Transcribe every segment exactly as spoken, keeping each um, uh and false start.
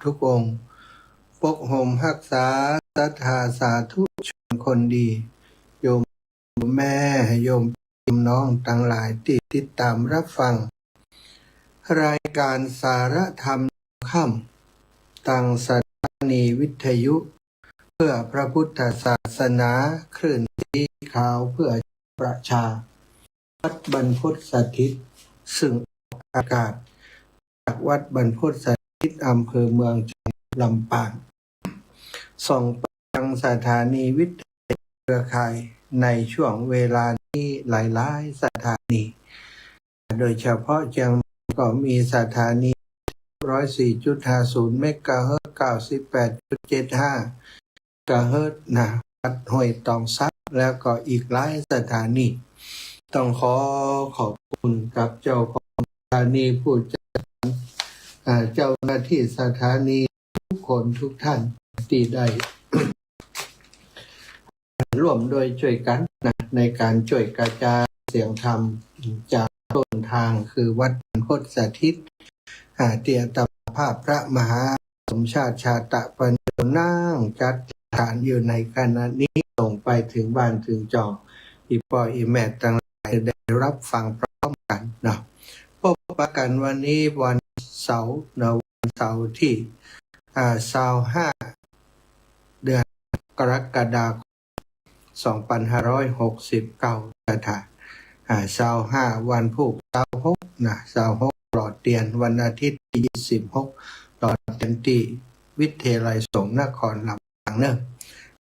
ทุกองค์ ปกห่มฮักษาศรัทธาสาธุชนคนดี โยมแม่ โยมพี่ โยมน้องตังหลายตี้ติดต๋ามฮับฟัง รายก๋านสาระธรรมค่ำ ตางสถานีวิทยุ เพื่อพระพุทธศาสนา คลื่นสีขาวเพื่อประชา วัดบรรพตสถิต ซึ่งออกอากาศจากวัดบรรพตสถิต อำเภอเมือง จังหวัดลำปาง ส่งไปยังสถานีวิทยุเครือข่ายในช่วงเวลานี้หลายๆ สถานี โดยเฉพาะเจียงใหม่ก็มีสถานี ร้อยสี่จุดห้าศูนย์ เมกะเฮิรตซ์ เก้าสิบแปดจุดเจ็ดห้า เมกะเฮิรตซ์นะ วัดห้วยตองซับ แล้วก็อีกหลายสถานี ต้องขอขอบคุณกับเจ้าของสถานี ผู้จัด อ่า เจ้าหน้าที่สถานีทุกคนทุกท่านที่ได้ ร่วมด้วยช่วยกันนะ ในก๋านช่วยกระจายเสียงธรรมจากต้นทางคือวัดบรรพตสถิต อ่า ตี้อาตมาภาพพระมหาสมชาติ ชาตะปัญโญ นั่งจัดฐานอยู่ในขณะนี้ ส่งไปถึงบ้านถึงจอง อี่ป้ออี่แม่ตังหลายได้ฮับฟังพร้อมกั๋นเนาะ พบปะกั๋นวันนี้วันเสาร์เนาะ วันเสาร์ตี้ อ่า ซาวห้า เดือนกรกฎาคม สองปันห้าร้อยหกสิบเก้า นะจ๊ะ อ่า ซาวห้า วันพูก ซาวหก นะ ซาวหก หล่อเตียน วันอาทิตย์ตี้ ยี่สิบหก หล่อเตียนตี้วิทยาลัยสงฆ์นครลำปางเนาะ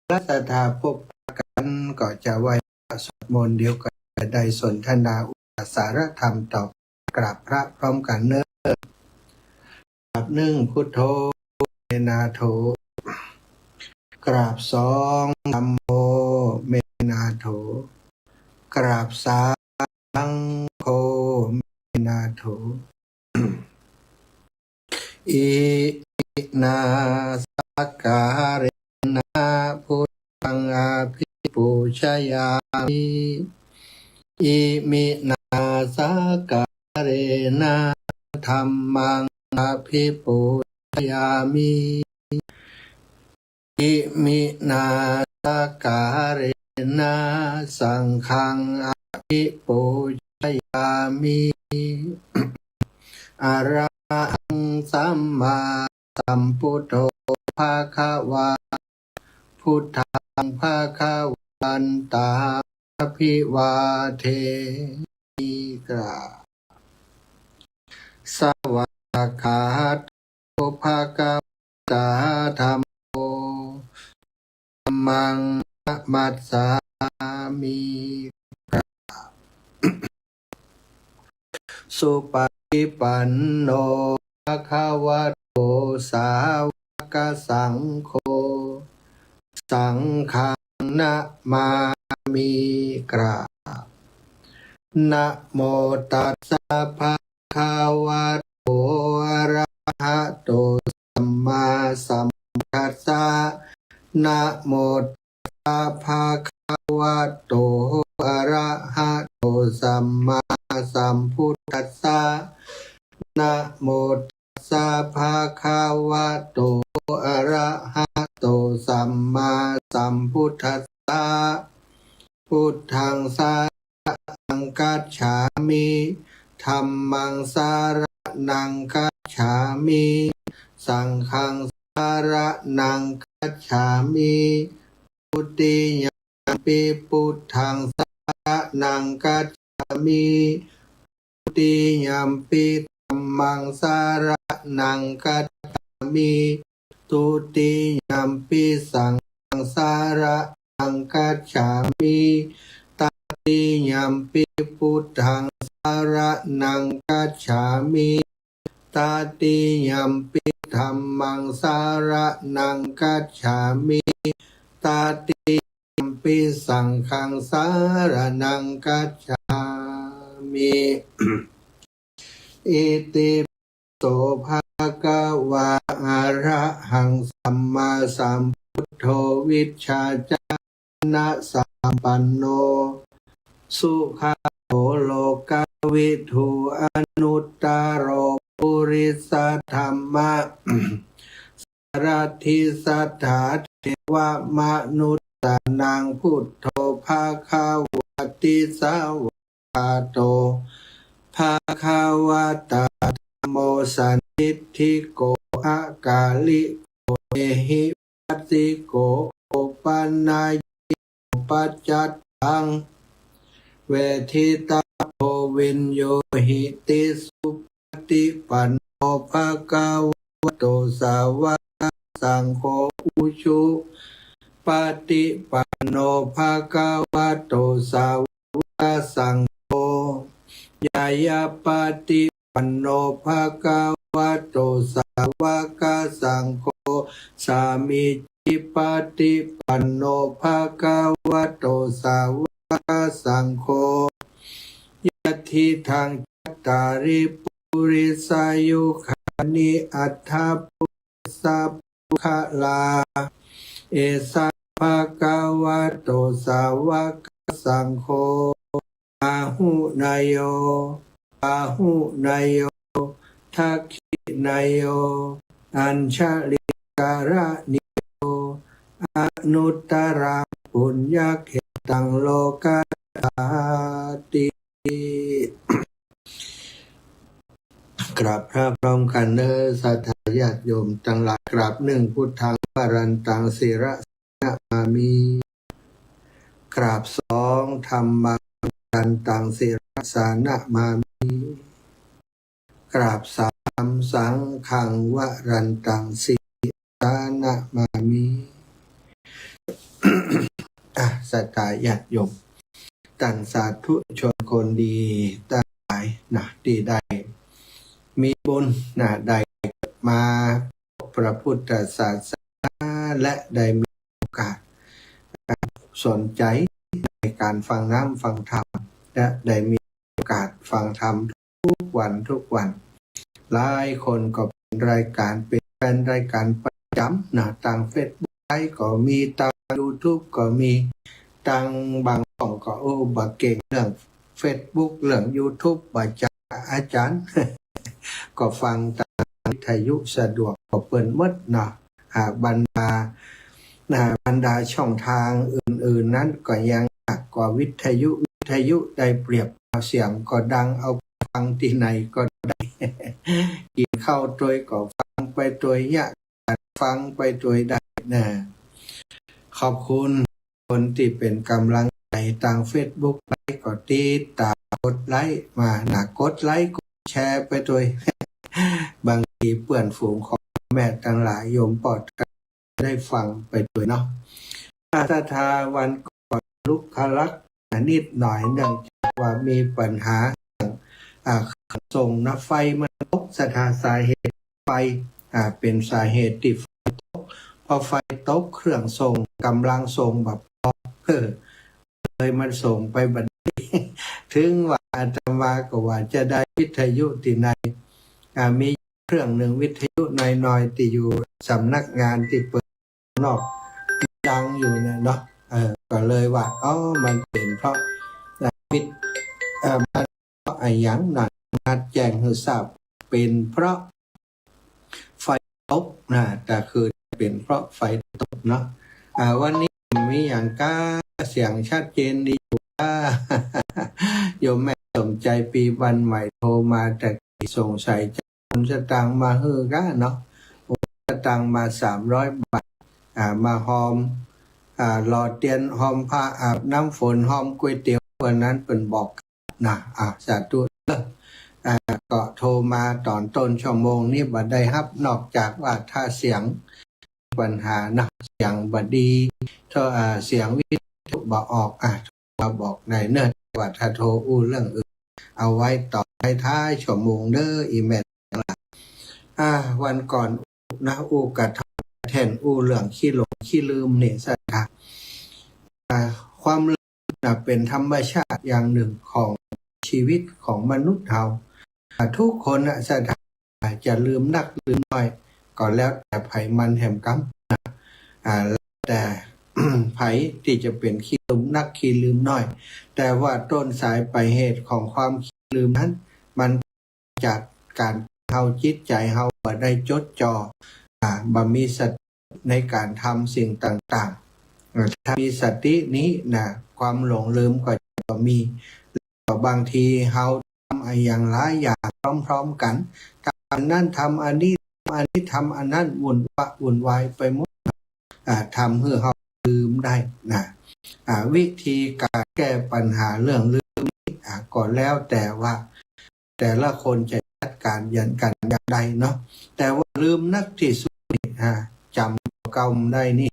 ศรัทธาพบปะกั๋นก็จะไหว้พระสวดมนต์ เดี๋ยวก็จะได้สนทนาอุปสารธรรมต่อ กราบพระพร้อมกั๋นเนาะ กราบหนึ่ง พุทโธ เมนาโถ กราบสอง ธัมโม เมนาโถ กราบสาม สังโฆ เมนาโถ อิมินา สักการะ เณนะ พุทธัง อะภิปูชยามิ อิมินา สักการะ เณนะ ธัมมัง อะภิปูชยามิ อิมินา สักการะ เณนะ สังฆัง อะภิปูชยามิ อะระหัง สัมมาสัมพุทโธ ภะคะวา พุทธัง ภะคะวันตัง อะภิวาเทมิ กราบ สวากขาโต ภะคะวะตา ธัมโม ธัมมัง นะมัสสามิ กราบ สุปะฏิปันโน ภะคะวะโต สาวกสังโฆ สังฆัง นะมามิ กราบ นะโมตัสสะ ภะคะวะโต อะระหะโต สัมมาสัมพุทธัสสะ นะโมตัสสะ ภะคะวะโต อะระหะโต สัมมาสัมพุทธัสสะ นะโมตัสสะ ภะคะวะโต อะระหะโต สัมมาสัมพุทธัสสะ พุทธัง สะระณัง คัจฉามิ ธัมมัง สะระณัง คัจฉามิ สังฆัง สะระณัง คัจฉามิ ทุติยัมปิ พุทธัง สะระณัง คัจฉามิ ทุติยัมปิ ธัมมัง สะระณัง คัจฉามิ ทุติยัมปิ สังฆัง สะระณัง คัจฉามิ ตติยัมปิ พุทธัง สะระณัง คัจฉามิ ตติยัมปิ ธัมมัง สะระณัง คัจฉามิ ตติยัมปิ สังฆัง สะระณัง คัจฉามิ อิติปิโส ภะคะวา อะระหัง สัมมาสัมพุทโธ วิชชาจรณสัมปันโน สุขะโข โลกะวิทู อนุตตะโร ปุริสะธัมมะ รัตถิสัตถา เทวมนุสสานัง พุทโธ ภะคะวะติ สะวะ กาโต ภะคะวะตา ธัมโม สันทิฏฐิโก อะกาลิโก เอหิปัสสิโก โอปันนยิโก ปัจจัตตัง เวทิตาโพ วิญญูหิติ สุปฏิปันโน ภะคะวะโต สาวกสังโฆ อุชุปฏิปันโน ภะคะวะโต สาวกสังโฆ ญาณปฏิปันโน ภะคะวะโต สาวกสังโฆ สามีจิปฏิปันโน ภะคะวะโต สาวกสังโฆ ยัตถิตัง จัตตาริ ปุริสายุคานิ อัตถะ ปุริสะ ปุคคลา เอสะ ภะคะวะโต สาวกสังโฆ อาหุเนโย ปาหุเนโย ทักขิเนโย อัญชลิกรณิโย อนุตตรัง ปุญญเขตัง โลกัสสาติ กราบพระพร้อมกั๋นเน่อ ศรัทธาญาติโยมตังหลาย กราบหนึ่ง พุทธัง วรันตัง ศิรสานะมามิ กราบสอง ธัมมัง วรันตัง ศิรสานะมามิ กราบสาม สังฆัง วรันตัง ศิรสานะมามิ อ่ะ ศรัทธาญาติโยม ต้านสาธุชนคนดีตังหลายนะ ตี้ได้มีบุญนะ ได้มาพบพระพุทธศาสนา และได้มีโอกาสสนใจ๋ในก๋านฟังน้ำฟังธรรม และได้มีโอกาสฟังธรรมทุกวันทุกวัน หลายคนก็เป๋นรายก๋าน เป๋นแฟนรายก๋านประจ๋ำนะ ตางเฟซบุ๊กไลฟ์ก็มี ตางยูทูบก็มี ตางบางช่องก็ โอ้ บ่เก่งเรื่องเฟซบุ๊ก เรื่องยูทูบ บ่จ๋ำ อาจ๋ารย์ ก็ฟังตางวิทยุสะดวกกว่าเปิ้นหมดเนาะ อ่า บรรดา อ่า บรรดาช่องตางอื่นๆ นั้นก็ยังหนักกว่าวิทยุ วิทยุได้เปรียบ เสียงก็ดัง เอาฟังตี้ไหนก็ได้ กิ๋นข้าวตวยก็ฟังไปตวย เยียะ ฟังไปตวยได้นะ ขอบคุณคนตี้เป๋นก๋ำลังใจ๋ตางเฟซบุ๊กไลฟ์ ก็ติดต๋ามกดไลก์มานะ กดไลก์กดแชร์ไปตวย บางทีเปื้อนฝูงของแม่ตังหลาย โยมปอด ได้ฟังไปตวยเนาะ อา ศรัทธาวันก่อนลุกคลักนิดหน่อย เนื่องจากว่ามีปัญหา อ่า เครื่องส่งนะ ไฟมันตก ศรัทธา สาเหตุไฟ อ่า เป๋นสาเหตุตี้ไฟตก พอไฟตกเครื่องส่ง ก๋ำลังส่งบ่พอ เออ เลยมันส่งไปบ่ได้ เถิงว่าอาตมาก็ว่าจะได้วิทยุตี้ไหน อ่า มีเครื่องนึ่งวิทยุน้อยๆ ตี้อยู่สำนักงานตี้เปิ้นนอกดังอยู่เนี่ยเนาะ เออ ก็เลยว่า อ๋อ มันเป๋นเพราะ อ่า วิทย์ เอ่อ มันเพราะอะหยังนะ นัดแจ้งหื้อทราบ เป๋นเพราะไฟตกนะ ก็คือเป๋นเพราะไฟตกเนาะ อ่า วันนี้มีหยังก้า เสียงชัดเจนดีอยู่ก้า โยมแม่สมใจปีวันใหม่โทรมาแต่กี้ สงสัยจะโอนสตางค์มาหื้อก้าเนาะ โอนสตางค์มาสามร้อยบาท อ่า มาฮอม อ่า หล่อเตียน ฮอมพระอาบน้ำฝน ฮอมก๋วยเตี๋ยว วันนั้นเปิ้นบอกนะ อ่า สาธุเด้อ อ่า ก็โทรมาต๋อนต้นชั่วโมงนี้บ่ได้ฮับ นอกจากว่าถ้าเสียงมีปัญหานะ เสียงบ่ดี ถ้า อ่า เสียงวิทยุบ่ออก อ่า โทรมาบอกได้เน่อ ว่าถ้าโทรอู้เรื่องอื่น เอาไว้ต๋อนท้ายๆ ชั่วโมงเน่อ อี่แม่ตังหลาย อ่า วันก่อนนะ อู้กระทั่งแท่นอู้เรื่องขี้หลงขี้ลืมนี่ ศรัทธา อ่า ความลืมน่ะเป๋นธรรมชาติอย่างนึ่งของชีวิตของมนุษย์เฮา อ่า ทุกคนน่ะ ศรัทธา จะลืมนักลืมน้อย ก็แล้วแต่ใผมันแหมกำ อ่า แล้วแต่ ใผตี้จะเป๋นขี้ลืมนักขี้ลืมน้อย แต่ว่าต้นสายปลายเหตุของความขี้ลืมนั้น มัน จากก๋านเฮา จิตใจ๋เฮาบ่ได้จดจ่อ อ่า บ่มีสติในก๋านทำสิ่งต่างๆ อ่า ถ้ามีสตินี้นะ ความหลงลืมก็จะบ่มี แล้วก็บางทีเฮาทำอะหยังหลายอย่างพร้อมๆ กั๋น ทำอันนั้น ทำอันนี้ ทำอันนี้ ทำอันนั้น วุ่นวะ วุ่นวายไปหมด อ่า ทำหื้อเฮาลืมได้นะ อ่า วิธีก๋านแก้ปัญหาเรื่องลืมนี้ อ่า ก็แล้วแต่ว่า แต่ละคนจะจัดก๋านอย่างกั๋นอย่างใดเนาะ แต่ว่าลืมนักตี้สุดนี่ อ่า จ๋ำตั๋วเก่าบ่ได้นี่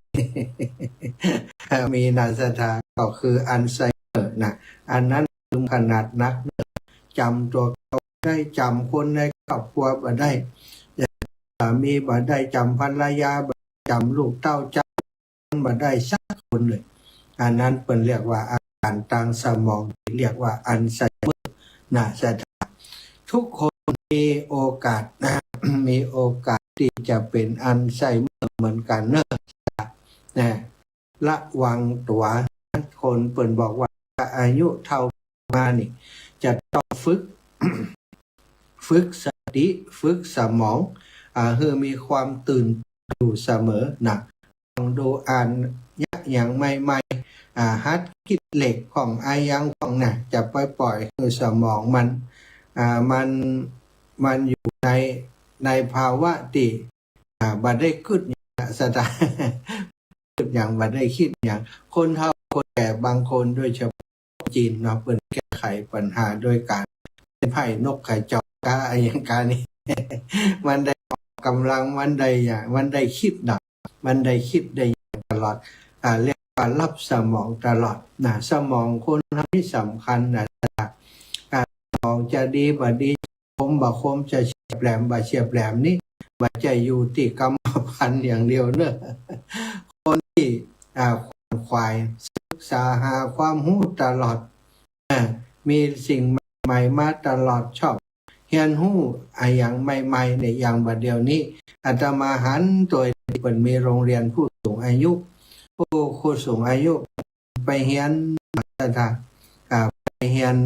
มีนา ศรัทธา ก็คืออัลไซเมอร์นะ อันนั้นลืมขนาดนักเนาะ จ๋ำตั๋วเก่าบ่ได้ จ๋ำคนในครอบครัวบ่ได้ จ๋ำสามีบ่ได้ จ๋ำภรรยาบ่ได้ จ๋ำลูกเต้า จ๋ำ บ่ได้สักคนเลย อันนั้นเปิ้นเรียกว่าอาก๋านตางสมองตี้เรียกว่าอัลไซเมอร์นะ ศรัทธา ทุกคนมีโอกาสนะ มีโอกาสตี้จะเป๋นอัลไซเมอร์เหมือนกั๋นเนาะ นะ ระวังตั๋ว คนเปิ้นบอกว่าอายุเฒ่ามานี่ จะต้องฝึก ฝึกสติ ฝึกสมอง อ่า หื้อมีความตื่นอยู่เสมอนะ ต้องดูอ่านเยียะหยังใหม่ๆ อ่า หัดกรีดเหล็กพ่องอะหยังพ่องนะ จะไปปล่อยหื้อสมองมัน อ่า มัน มันอยู่ใน ในภาวะตี้ อ่า บ่ได้กึ๊ดหยัง ศรัทธา กึ๊ดหยัง บ่ได้กึ๊ดหยัง คนเฒ่าคนแก่บางคน โดยเฉพาะจีนเนาะ เปิ้นแก้ไขปัญหาโดยก๋านเล่นไพ่นกกระจอกกาอะหยังกานี่ มันได้ออกก๋ำลัง มันได้หยัง มันได้กึ๊ดเนาะ มันได้กึ๊ดได้หยังตลอด อ่า เรียกว่าหลับสมองตลอดนะ สมองคนเฮานี่สำคัญนะ อ่า สมองจะดีบ่ดี คมบ่คม จะเฉียบแหลมบ่เฉียบแหลมนี่ บ่ใจ้อยู่ตี้กรรมพันธุ์อย่างเดียวเนาะ คนตี้ อ่า ขวนขวายศึกษาหาความฮู้ตลอด อ่า มีสิ่งใหม่ๆ มาตลอด ชอบเฮียนฮู้อะหยังใหม่ๆ เนี่ย อย่างบ่าเดี่ยวนี้ อาตมาหันตั๋วเปิ้นมีโรงเรียนผู้สูงอายุ ผู้ ผู้สูงอายุ ไปเฮียน ศรัทธา อ่า ไปเฮียน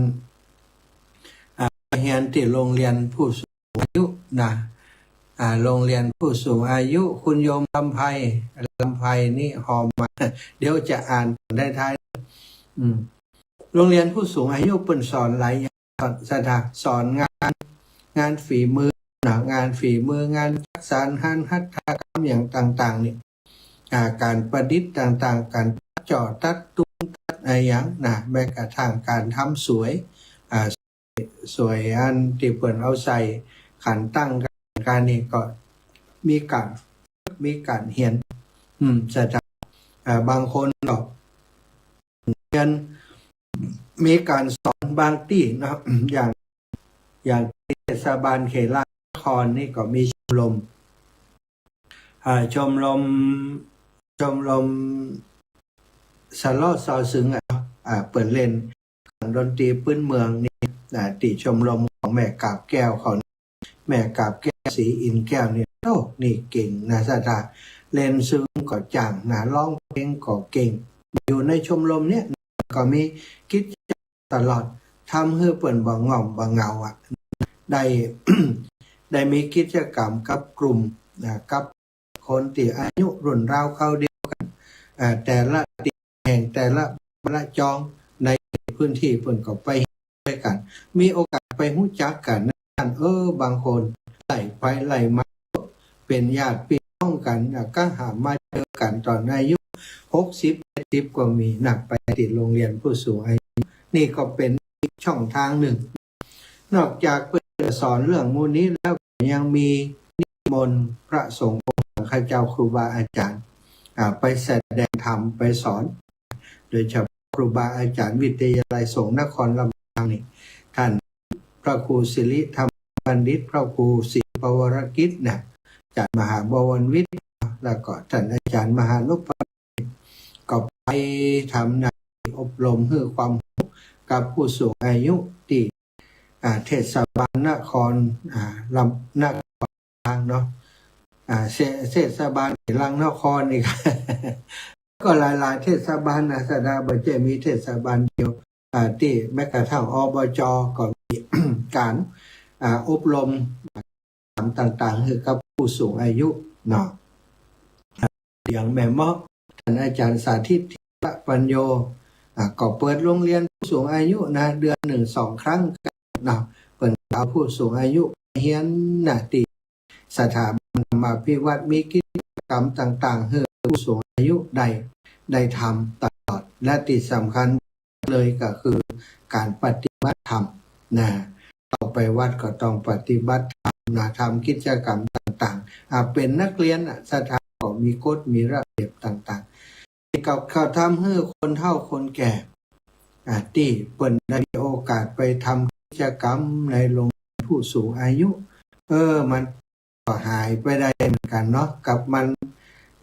อ่า ไปเฮียนตี้โรงเรียนผู้สูงอายุนะ อ่า โรงเรียนผู้สูงอายุ คุณโยมลำไพ ลำไพนี่ฮอมมา เดี๋ยวจะอ่านตอนท้ายๆ อืม โรงเรียนผู้สูงอายุเปิ้นสอนหลายอย่าง ศรัทธา สอนงาน งานฝีมือนะ งานฝีมือ งานจักสาน งานหัตถกรรมอย่างต่างๆ นี่ อ่า ก๋านประดิษฐ์ต่างๆ ก๋านตัดจ้อตัดตุงตัดอะหยังนะ แม้กระทั่งก๋านทำสวย อ่า สวยอันตี้เปิ้นเอาใส่ขันตั้งก๋านนี่ก็มีก๋าน มีก๋านเฮียน อืม ศรัทธา อ่า บางคนก็เฮียน มีก๋านสอนบางตี้เนาะ อย่าง อย่างเทศบาลเขตรานครนี่ก็มีชมรม อ่า ชมรม ชมรมสะเลาะซอซึงอะเนาะ อ่า เปิ้นเล่นเครื่องดนตรีพื้นเมืองนี่ อ่า ตี้ชมรมของแม่กาบแก้วเขา แม่กาบแก้ว ศรีอินทร์แก้วนี่ โอ้ นี่เก่งนะ ศรัทธา เล่นซึงก็จ้างนะ ฮ้องเพลงก็เก่ง อยู่ในชมรมเนี่ย ก็มีกิจกรรมตลอด ทำหื้อเปิ้นบ่ง่อมบ่เหงาอะ ได้ ได้มีกิจกรรมกับกลุ่มนะ กับคนตี้อายุรุ่นราวคราวเดียวกั๋น อ่า แต่ละตี้แห่ง แต่ละบ้านละจอง ในพื้นตี้เปิ้นก็ไป ด้วยกั๋น มีโอกาสไปฮู้จักกั๋นนะ เออ บางคนไล่ไปไล่มา เป๋นญาติปี้น้องกั๋นนะ ก็หามาเจอกั๋นต๋อนอายุหกสิบ เจ็ดสิบ ก็มีนะ ไปตี้โรงเรียนผู้สูงอายุ นี่ก็เป๋นอีกช่องตางนึ่ง นอกจากเปิ้นจะสอนเรื่องหมู่นี้แล้ว ยังมีนิมนต์พระสงฆ์องค์สังฆเจ้าครูบาอาจ๋ารย์ อ่า ไปแสดงธรรม ไปสอน โดยเฉพาะครูบาอาจ๋ารย์วิทยาลัยสงฆ์นครลำปางนี่ ต้านพระครูสิริธรรมบัณฑิต พระครูศรีปวรกิจนะ อาจ๋ารย์มหาบวรวิทย์ แล้วก็ต้านอาจ๋ารย์มหานุป ก็ไปทำหน้าที่อบรมหื้อความฮู้กับผู้สูงอายุตี้ อ่า เทศบาลนคร อ่า ลำ นครลำปางเนาะ อ่า เท- เทศบาลเขตรานครนี่ ก็หลายๆ เทศบาลนะ ศรัทธา บ่ใจ้มีเทศบาลเดียว อ่า ตี้แม้กระทั่ง อบจ. ก็มีก๋าน อ่า อบรม ต่างๆ หื้อกับผู้สูงอายุ เนาะ อย่างแม่เมาะ ต้านอาจ๋ารย์สาธิต ธีระปัญโญ อ่า ก็เปิดโฮงเฮียนผู้สูงอายุนะ เดือนหนึ่งสองครั้งเนาะ เปิ้นเอาผู้สูงอายุไปเฮียนนะ ตี้สถาบันธรรมาภิวัฒน์ มีกิจกรรมต่างๆ หื้อผู้สูงอายุได้ ได้ทำตลอด และตี้สำคัญเลยก็คือก๋านปฏิบัติธรรมนะ เข้าไปวัดก็ต้องปฏิบัติธรรมนะ ทำกิจกรรมต่างๆ อ่า เป๋นนักเฮียนน่ะ สถาบันก็มีกฎมีระเบียบต่างๆ ตี้ก็ ก็ทำหื้อคนเฒ่าคนแก่ อ่า ตี้เปิ้นได้มีโอกาสไปทำกิจกรรมในโฮงผู้สูงอายุ เออ มันก็หายไปได้เหมือนกั๋นเนาะ กับมัน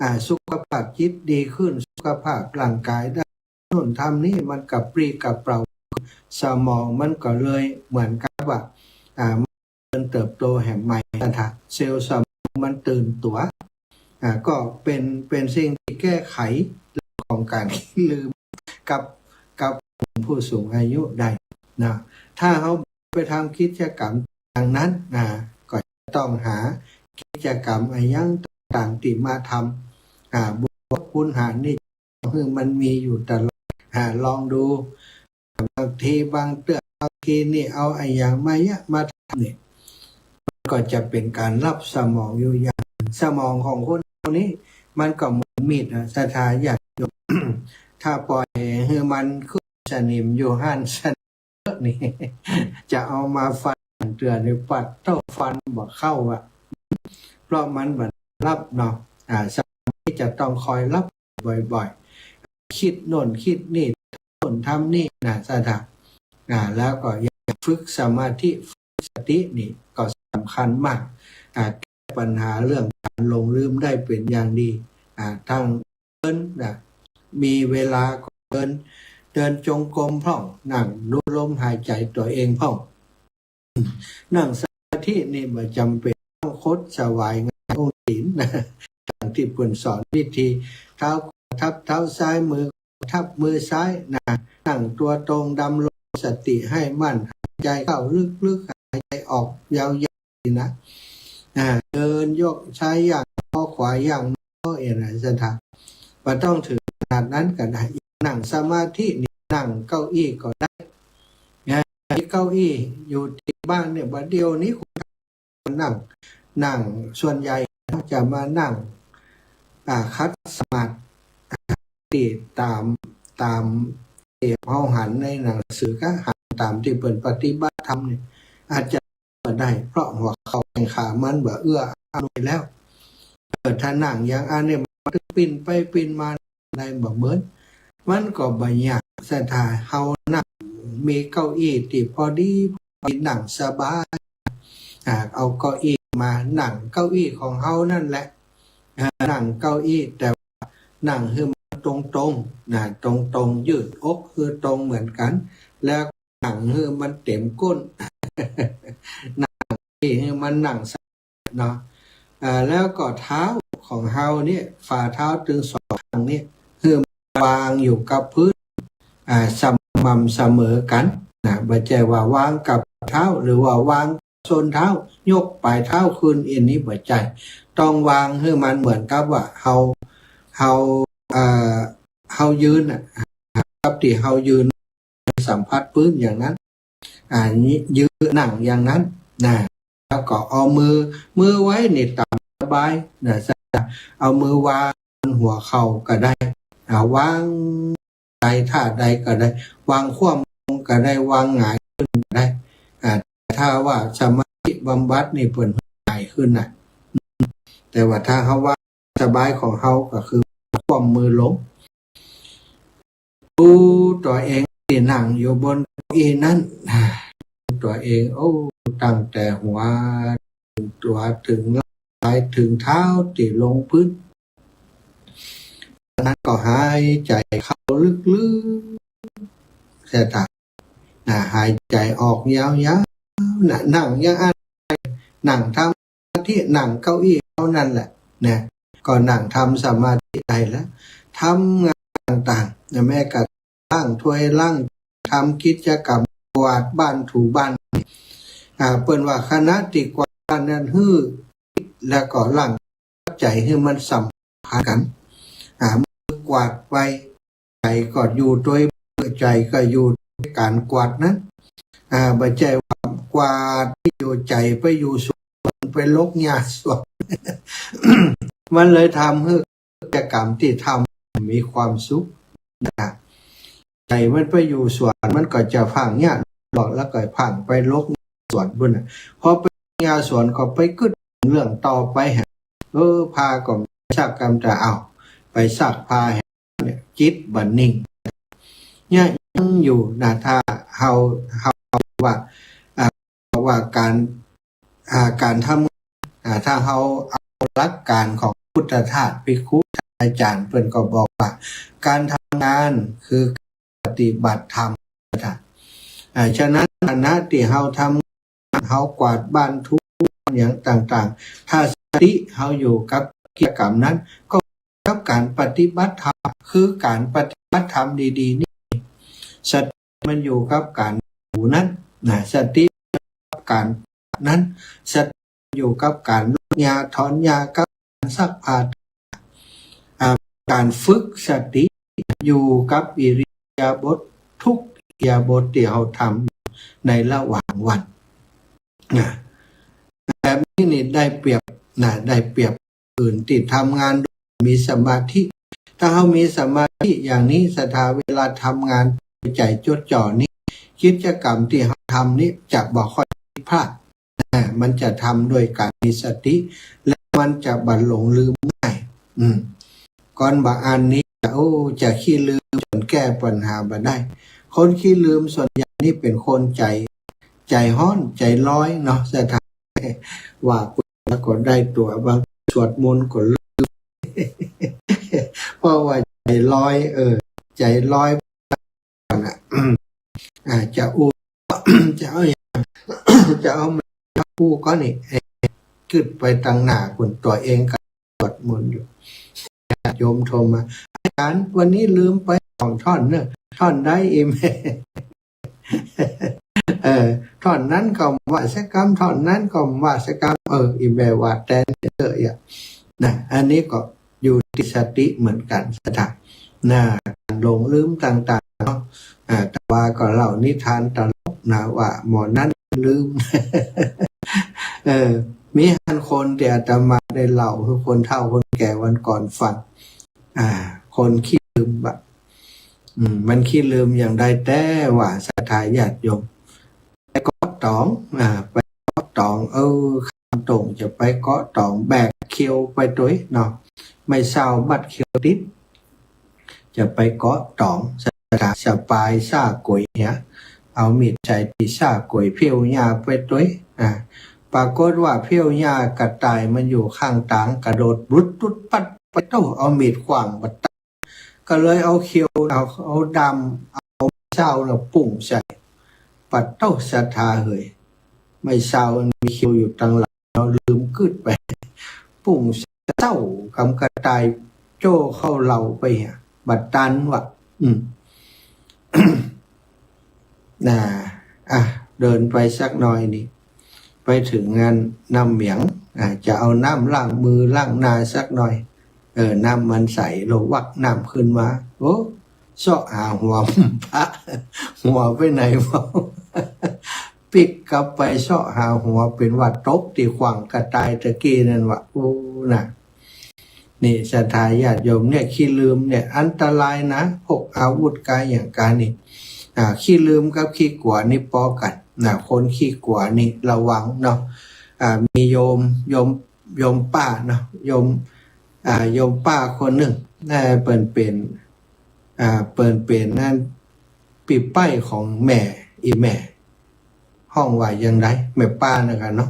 อ่า สุขภาพจิตดีขึ้น สุขภาพร่างก๋ายได้ โน่นทำนี่ มันกระปรี้กระเปร่า สมองมันก็เลยเหมือนกับว่า อ่า มันเติบโตแหมใหม่นะ เซลล์สมองมันตื่นตั๋ว อ่า ก็เป๋น เป๋นสิ่งตี้แก้ไขของก๋านลืมกับ กับผู้สูงอายุได้นะ ถ้าเฮาไปทำกิจกรรมอย่างนั้นนะ ก็จะต้องหากิจกรรมอะหยังต่างๆ ตี้มาทำ อ่า บวกคูณหารนี่ หื้อมันมีอยู่ตลอด อ่า ลองดู บางทีบางเตื้อ บางทีนี่เอาอะหยังมาเยียะมาทำนี่ มันก็จะเป๋นก๋านลับสมองอยู่อย่าง สมองของคนเฮานี่ มันก็เหมือนมีดอะ ศรัทธาญาติโยม ถ้าปล่อยหื้อมันขึ้นสนิมอยู่หั้นสนิมนี่ จะเอามาฟันเตื้อนี่ ปัดเต้าฟันบ่เข้าอะ เพราะมันบ่ลับเนาะ อ่า สมองนี่จะต้องคอยลับบ่อยๆ กึ๊ดโน่นกึ๊ดนี่ โน่นทำนี่นะ ศรัทธา อ่า แล้วก็อยากฝึกสมาธิ ฝึกสตินี่ก็สำคัญมาก อ่า แก้ปัญหาเรื่องก๋านหลงลืมได้เป๋นอย่างดี อ่า ทั้งเดินนะ มีเวลาก็เดิน เดินจงกรมพ่อง นั่งดูลมหายใจ๋ตั๋วเองพ่อง นั่งสมาธินี่บ่จ๋ำเป๋นต้องขดสวายหงายองค์ตีนนะ ดังตี้เปิ้นสอนวิธี เท้าขวาทับเท้าซ้าย มือขวาทับมือซ้ายนะ นั่งตั๋วตรง ดำรงสติให้มั่น หายใจ๋เข้าลึกๆ หายใจ๋ออกยาวๆ นี่นะ อ่า เดินยกซ้ายย่าง ขวาย่าง เอ็นนะ ศรัทธา บ่ต้องเถิงขนาดนั้นก็ได้ นั่งสมาธินี่ นั่งเก้าอี้ก็ได้นะ มีเก้าอี้อยู่ตี้บ้านเนี่ย บ่าเดี่ยวนี้คนนั่ง นั่ง ส่วนใหญ่จะมานั่ง อ่า ขัดสมาธิ ต๋าม ต๋ามตี้เฮาหันในหนังสือ ก็หันต๋ามตี้เปิ้นปฏิบัติธรรมนี่ อาจจะ บ่ได้ เพราะหัวเข่าแข้งขามันบ่เอื้ออำนวยแล้ว เออ ถ้านั่งอย่างอันนี้มันปิ้นไปปิ้นมาได้บ่เหมือน มันก็บ่ยาก ศรัทธา เฮานั่งมีเก้าอี้ตี้พอดี พอดีนั่งสบาย อ่า เอาเก้าอี้มานั่ง เก้าอี้ของเฮานั่นแหละ อ่า นั่งเก้าอี้ แต่ว่านั่งหื้อมันตรงๆ นะ ตรงๆ ยืดอกหื้อตรงเหมือนกั๋น แล้ว นั่งหื้อมันเต็มก้น นั่งหื้อมันนั่งสบายเนาะ อ่า แล้วก็เท้าของเฮาเนี่ย ฝ่าเท้าตึงสองข้างเนี่ย หื้อมันวางอยู่กับพื้น อ่า สม่ำเสมอกั๋นนะ บ่ใจ้ว่าวางกับเท้า หรือว่าวางส้นเท้า ยกป๋ายเท้าขึ้น อันนี้บ่ใจ้ ต้องวางหื้อมันเหมือนกับว่าเฮา เฮา เอ่อ เฮายืนน่ะ กับตี้เฮายืน สัมผัสปื๊นอย่างนั้น อ่า ยืนนั่งอย่างนั้นนะ แล้วก็เอามือ มือไว้นี่ต๋ามสบายนะ เอามือวางบนหัวเข่าก็ได้ อ่า วางใดท่าใดก็ได้ วางคว่ำลงก็ได้ วางหงายขึ้นก็ได้ อ่า ถ้าว่าสมาธิบำบัดนี่เปิ้นหงายขึ้นนะ แต่ว่าถ้าเฮาวางสบายของเฮาก็คือคว่ำมือลง ดูตั๋วเองตี้นั่งอยู่บนเก้าอี้นั้น ตั๋วเอง โอ้ ตั้งแต่หัว ตั๋วเถิงไหล่เถิงเท้าตี้ลงปื๊น จากนั้นก็หายใจ๋เข้าลึกๆ เสียตาม นะ หายใจ๋ออกยาวๆ นะ นั่งอย่างอั้น นั่งทำสมาธิ นั่งเก้าอี้เฮานั่นแหละ นะ ก็นั่งทำสมาธิได้แล้ว ทำงานต่างๆ นะ แม้กระทั่งล้างถ้วยล้าง ทำกิจกรรมกวาดบ้านถูบ้าน อ่า เปิ้นว่าขณะตี้กวาดบ้านนั้นหื้อ แล้วก็ล้าง ใจ๋หื้อมันสัมพันธ์กั๋น อ่า มือกวาดไป ใจ๋ก็อยู่ตวย ใจ๋ก็อยู่ตวยก๋านกวาดนั้น อ่า บ่ใจ้ว่ากวาดตี้อยู่ ใจ๋ไปอยู่สวน ไปรกหญ้าสวน มันเลยทำหื้อกิจก๋รรมตี้ทำมีความสุขนะ ใจ๋มันไปอยู่สวน มันก็จะผางหญ้าหลอก แล้วก็ผางไปรกสวนปู๊นน่ะ พอไปหญ้าสวนก็ไปกึ๊ดเรื่องต่อไปฮะ เออ ผ้าก็ซักกำตา เอาไปซักผ้าแหม เนี่ย จิตบ่นิ่ง เนี่ยยังอยู่นะ ถ้าเฮา เฮาว่า อ่า ว่าก๋าน อ่า ก๋านทำ อ่า ถ้าเฮาเอาหลักก๋านของพุทธทาส ภิกขุ อาจ๋ารย์เปิ้นก็บอกว่า ก๋านทำงานคือปฏิบัติธรรมนะ อ่า ฉะนั้นฐานะตี้เฮาทำ เฮากวาดบ้านถูบ้านหยังต่างๆ ถ้าสติเฮาอยู่กับกิจก๋รรมนั้น ก็กับก๋านปฏิบัติธรรม คือก๋านปฏิบัติธรรมดีๆ นี่ สติมันอยู่กับก๋านถูนั้นนะ สติกับก๋านนั้น สติอยู่กับก๋านรดหญ้าถอนหญ้า กับก๋านซักผ้า อ่า ก๋านฝึกสติอยู่กับอิริยาบถทุกอิริยาบถตี้เฮาทำในระหว่างวันนะ แบบนี้นี่ได้เปรียบนะ ได้เปรียบอื่นตี้ทำงานโดยมีสมาธิ ถ้าเฮามีสมาธิอย่างนี้ ศรัทธา เวลาทำงานใจ๋จดจ่อนี้ กิจก๋รรมตี้เฮาทำนี้จะบ่ค่อยผิดพลาด อ่า มันจะทำโดยก๋านมีสติ และมันจะบ่หลงลืมง่าย อืม ก่อนบ่าอันนี้ โอ้ จะขี้ลืมจ๋นแก้ปัญหาบ่ได้ คนขี้ลืมส่วนใหญ่นี่เป๋นคนใจ๋ ใจ๋ฮ้อน ใจ๋ลอยเนาะ ศรัทธา ว่าแล้วก็ได้ตั๋ว บางสวดมนต์ก็ลืม เพราะว่าใจ๋ลอย เออ ใจ๋ลอย นะ อ่า จะอู้ จะเอาหยัง จะเอามาอู้ก็นี่ เอ๊ะ กึ๊ดไปตังหน้าปู๊น ตั๋วเองก็สวดมนต์อยู่ ญาติโยมโทรมา อาจ๋ารย์ วันนี้ลืมไปสองท่อนเนอะ ท่อนใด อีแม่ เออ ท่อนนั้นก็ว่าสักกำ ท่อนนั้นก็ว่าสักกำ เออ อีแม่ว่าแตนเถอะ อย่า นะ อันนี้ก็ อยู่ตี้สติเหมือนกั๋น ศรัทธา นะ ก๋านหลงลืมต่างๆ เนาะ อ่า แต่ว่าก็เล่านิทานตลกนะ ว่าหมอนั้นลืม เออ มีหั้นคนตี้อาตมาได้เล่าหื้อคนเฒ่าคนแก่วันก่อนฟัง อ่า คนขี้ลืมบ่ะ อืม มันขี้ลืมอย่างใดแต๊ว่า ศรัทธาญาติโยม ไปเกาะต๋อง อ่า ไปเกาะต๋อง เออ ข้ามโต่งจะไปเกาะต๋อง แบกเขียวไปตวยเนาะ ไม้เส้ามัดเขียวติด จะไปเกาะต๋อง สะ สะปายส้าก๋วยเหีย เอามีดใส่ตี้ส้าก๋วย เผี้ยวหญ้าไปตวย อ่า ปรากฏว่าเผี้ยวหญ้ากระต่ายมันอยู่ข้างต๋าง กระโดดบลุดตุ๊ดปั๊ดไปโต้ เอามีดขว้าง บ่ตาย ก็เลยเอาเขียว เอา เอาด้าม เอาเส้าน่ะปุ้งใส่ ปะโต้ ศรัทธาเหย ไม้เส้ามันมีเขียวอยู่ตังหลัง เฮาลืมกึ๊ดไป ปุ้งใส่ เส้ากำกระต่ายโจ้เข้าเหล่าไปเหีย บ่ตันว่ะ อืม น่ะ อ่ะ เดินไปสักหน่อยนี่ ไปเถิงอันน้ำเหมียง อ่ะ จะเอาน้ำล้างมือล้างหน้าสักหน่อย เออ น้ำมันใส ลงวักน้ำขึ้นมา โอ้ เซาะหาหัวพระ หัวไปไหนวะ ปิ๊กกลับไปเซาะหาหัว เป๋นว่าตกตี้ขว้างกระต่ายตะกี้นั่นวะ โอ้ น่ะ นี่ศรัทธาญาติโยม เนี่ย ขี้ลืมเนี่ยอันตรายนะ พกอาวุธกายหยังกายนี่ อ่า ขี้ลืมกับขี้กั๋วนี่ปอกั๋นนะ คนขี้กั๋วนี่ระวังเนาะ อ่า มีโยม โยม โยมป้าเนาะ โยม อ่า โยมป้าคนนึ่ง เอ่อ เปิ้นเป๋น อ่า เปิ้นเป๋นอัน ปี้ใป๊ของแม่ อี่แม่ ฮ้องว่าอย่างใด แม่ป้านะกั๋นเนาะ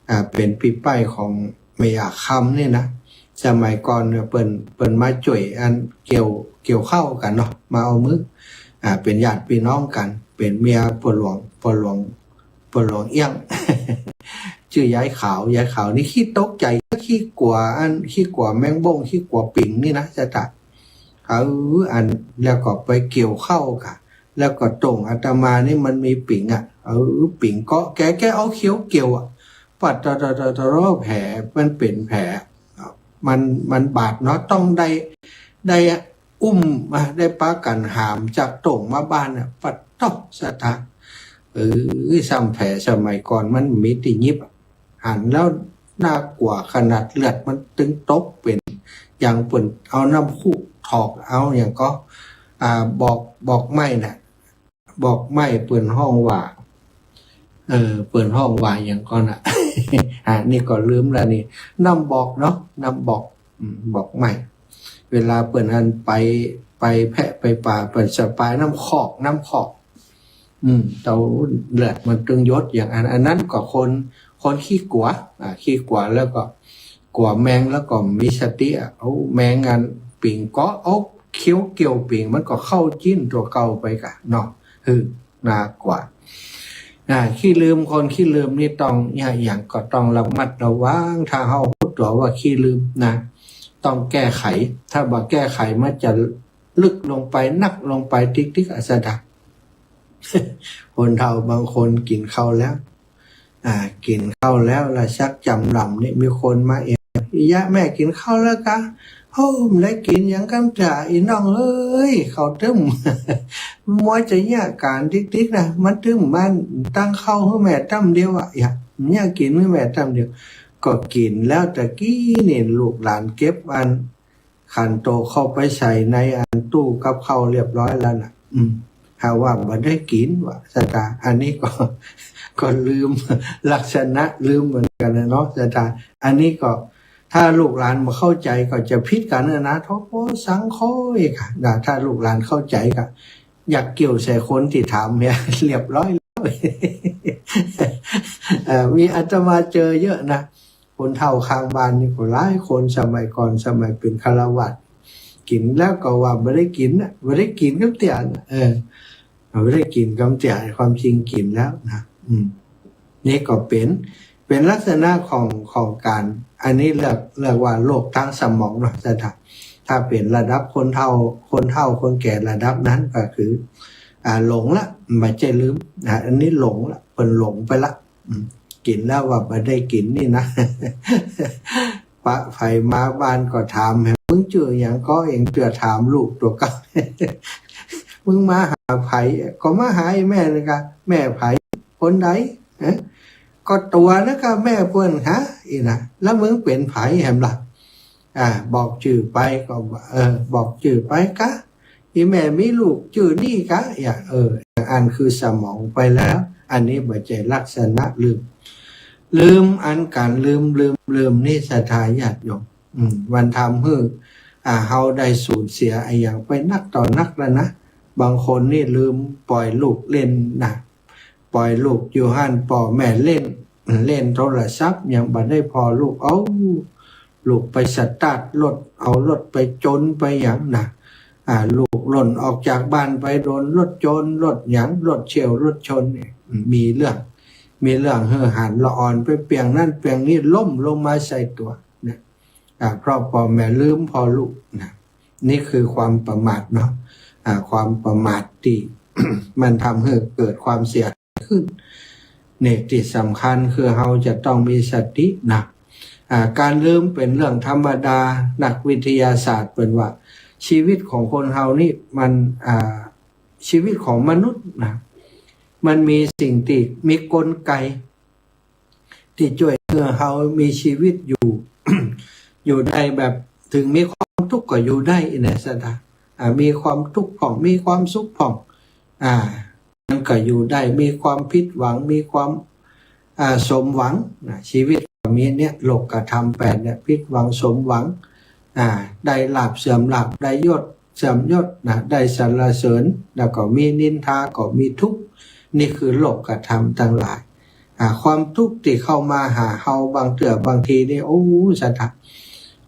อ่า เป๋นปี้ใป๊ของแม่หญ้าคำนี่นะ สมัยก่อนเนี่ยเปิ้น เปิ้นมาจ้วยอันเกี่ยว เกี่ยวข้าวกั๋นเนาะ มาเอามือ อ่า เป๋นญาติปี้น้องกั๋น เป๋นเมียป้อหลวง ป้อหลวง ป้อหลวงเอี้ยง จื้อยายขาว ยายขาวนี่ขี้ตกใจ๋ ขี้กั๋วอัน ขี้กั๋วแมงบ้ง ขี้กั๋วปิงนี่นะ ศรัทธา เออ อัน แล้วก็ไปเกี่ยวข้าวก่ะ แล้วก็ตรงอาตมานี่มันมีปิงอะ เออ ปิงเกาะ แก แกเอาเขียวเกี่ยวอะ ปัดตะ ตะ ตะ ตะ แผล มันเป๋นแผล มัน มันบาดเนาะ ต้องได้ ได้อุ้ม อ่ะ ได้ปากั๋นหามจากโต่งมาบ้านน่ะ ปะโต๊ะ ศรัทธา เออ ซ้ำแผลสมัยก่อนมันมีตี้หยิบ หันแล้วน่ากลัวขนาด เลือดมันตึงตกเป๋น อย่างเปิ้นเอาน้ำคุกถอกเอา อย่างก็ อ่า บอก บอกไม้น่ะ บอกไม้เปิ้นฮ้องว่า เออ เปิ้นฮ้องว่าหยังก่อน่ะ อ่า นี่ก็ลืมแล้วนี่ น้ำบอกเนาะ น้ำบอก อืม บอกไม้ เวลาเปิ้นอันไป ไปแพะไปป่า เปิ้นสะปายน้ำคอก น้ำคอก อืม เต้าเลือดมันตึงหยดอย่างอั้น อันนั้นก็คน คนขี้กั๋ว อ่า ขี้กั๋วแล้วก็กั๋วแมง แล้วก็มีสติอะ เอาแมงอันปิงเกาะ เอาเขี้ยวเกี่ยวปิง มันก็เข้าจิ๊นตั๋วเก่าไปก่ะเนาะ คือ น่ากลัว อ่า ขี้ลืม คนขี้ลืมนี่ต้อง เนี่ย อย่างก็ต้องระมัดระวัง ถ้าเฮาฮู้ตั๋วว่าขี้ลืมนะ ต้องแก้ไข ถ้าบ่แก้ไขมันจะลึกลงไป นักลงไปติ๊กๆ อะ ศรัทธา คนเฒ่าบางคนกิ๋นข้าวแล้ว อ่า กิ๋นข้าวแล้วละชักจ๋ำหล่ำนี่ มีคนมาแอบ "อีหยะ แม่กิ๋นข้าวแล้วกา" "โอ้ บ่ได้กิ๋นหยังกำจ๋า อีน้องเอ้ย ข้าวตึ้ม" มัวจะเยียะก๋านติ๊กๆ นะ มันตึ้ม มันตั้งข้าวหื้อแม่ต้ำเดียวอะ อยาก เยียะกิ๋นหื้อแม่ต้ำเดียว ก็กิ๋นแล้วตะกี้นี่ ลูกหลานเก็บอัน ขันโตกเข้าไปใส่ในอันตู้กับข้าวเรียบร้อยแล้วน่ะ อืม หาว่าบ่ได้กิ๋นว่า ศรัทธา อันนี้ก็ ก็ลืม ลักษณะลืมเหมือนกั๋นน่ะเนาะ ศรัทธา อันนี้ก็ ถ้าลูกหลานบ่เข้าใจ๋ก็จะผิดกั๋นน่ะนะ โธ่ สังคอยค่ะนะ ถ้าลูกหลานเข้าใจ๋ก็ อยากเกี่ยวใส่คนตี้ถามเนี่ย เรียบร้อยแล้ว เอ่อ มีอาตมาเจอเยอะนะ คนเฒ่าข้างบ้านนี่ก็หลายคน สมัยก่อน สมัยเป๋นฆราวาส กิ๋นแล้วก็ว่าบ่ได้กิ๋นน่ะ บ่ได้กิ๋นกำเตื้อน่ะ เออ บ่ได้กิ๋นกำเตื้อ ความจริงกิ๋นแล้วนะ อืม นี่ก็เป๋น เป๋นลักษณะของ ของก๋าน อันนี้เรียก เรียกว่าโรคตางสมองเนาะ ศรัทธา ถ้าเป๋นระดับคนเฒ่า คนเฒ่าคนแก่ระดับนั้นก็คือ อ่า หลงละ บ่ใจ้ลืม อ่า อันนี้หลงละ เปิ้นหลงไปละ อืม กิ๋นแล้วว่าบ่ได้กิ๋นนี่นะ ปะใผมาบ้านก็ถาม "มึงจื้อหยังก็" เองเตื้อถามลูกตั๋วเก่า "มึงมาหาใผ" "ก็มาหาไอ้แม่นี่กา" "แม่ใผ คนใด" "เอ๊ะ ก็ตั๋วนะกา แม่เปิ้นหา" อี้นะ "แล้วมึงเป๋นใผแหมล่ะ" อ่า บอกจื้อไปก็ เออ บอกจื้อไปกา "อีแม่มีลูกจื้อนี่กา" อย่าง เออ อันคือสมองไปแล้ว อันนี้บ่ใจ้ลักษณะลืม ลืม อันก๋านลืม ลืม ลืมนี่ ศรัทธาญาติโยม อืม มันทำหื้อ อ่า เฮาได้สูญเสียอะหยังไปนักต่อนักแล้วนะ บางคนนี่ลืม ป่อยลูกเล่นนะ ป่อยลูกอยู่หั้น ป้อแม่เล่น เล่นโทรศัพท์ ยังบ่ได้ผ่อลูก เอ้า ลูกไปสตาร์ทรถ เอารถไปจนไปหยังนะ อ่า ลูกล่นออกจากบ้านไป โดนรถจน รถหยัง รถเฉี่ยว รถชนเนี่ย มีเรื่อง มีเรื่องหื้อหันละอ่อนไปเปียงนั้นเปียงนี้ ล้มลงมาใส่ตั๋วนะ อ่า เพราะป้อแม่ลืมผ่อลูกนะ นี่คือความประมาทเนาะ อ่า ความประมาทตี้ มันทำหื้อเกิดความเสียหายขึ้น เนี่ย ตี้สำคัญคือเฮาจะต้องมีสตินะ อ่า ก๋านลืมเป๋นเรื่องธรรมดา นักวิทยาศาสตร์เปิ้นว่า ชีวิตของคนเฮานี่มัน อ่า ชีวิตของมนุษย์นะ มันมีสิ่งตี้ มีกลไก ตี้จ้วยหื้อเฮามีชีวิตอยู่ อยู่ได้แบบ เถิงมีความตุ๊กข์ก็อยู่ได้อี้นะ ศรัทธา อ่า มีความตุ๊กข์พ่อง มีความสุขพ่อง อ่า มันก็อยู่ได้ มีความผิดหวัง มีความ อ่า สมหวังนะ ชีวิตก็มีเนี่ย โลกธรรมแปดเนี่ย ผิดหวัง สมหวัง อ่า ได้ลาภ เสื่อมลาภ ได้ยศ เสื่อมยศนะ ได้สรรเสริญ แล้วก็มีนินทา ก็มีทุกข์ นี่คือโลกธรรมตังหลาย อ่า ความตุ๊กข์ตี้เข้ามาหาเฮาบางเตื้อบางทีนี่ โอ้ ศรัทธา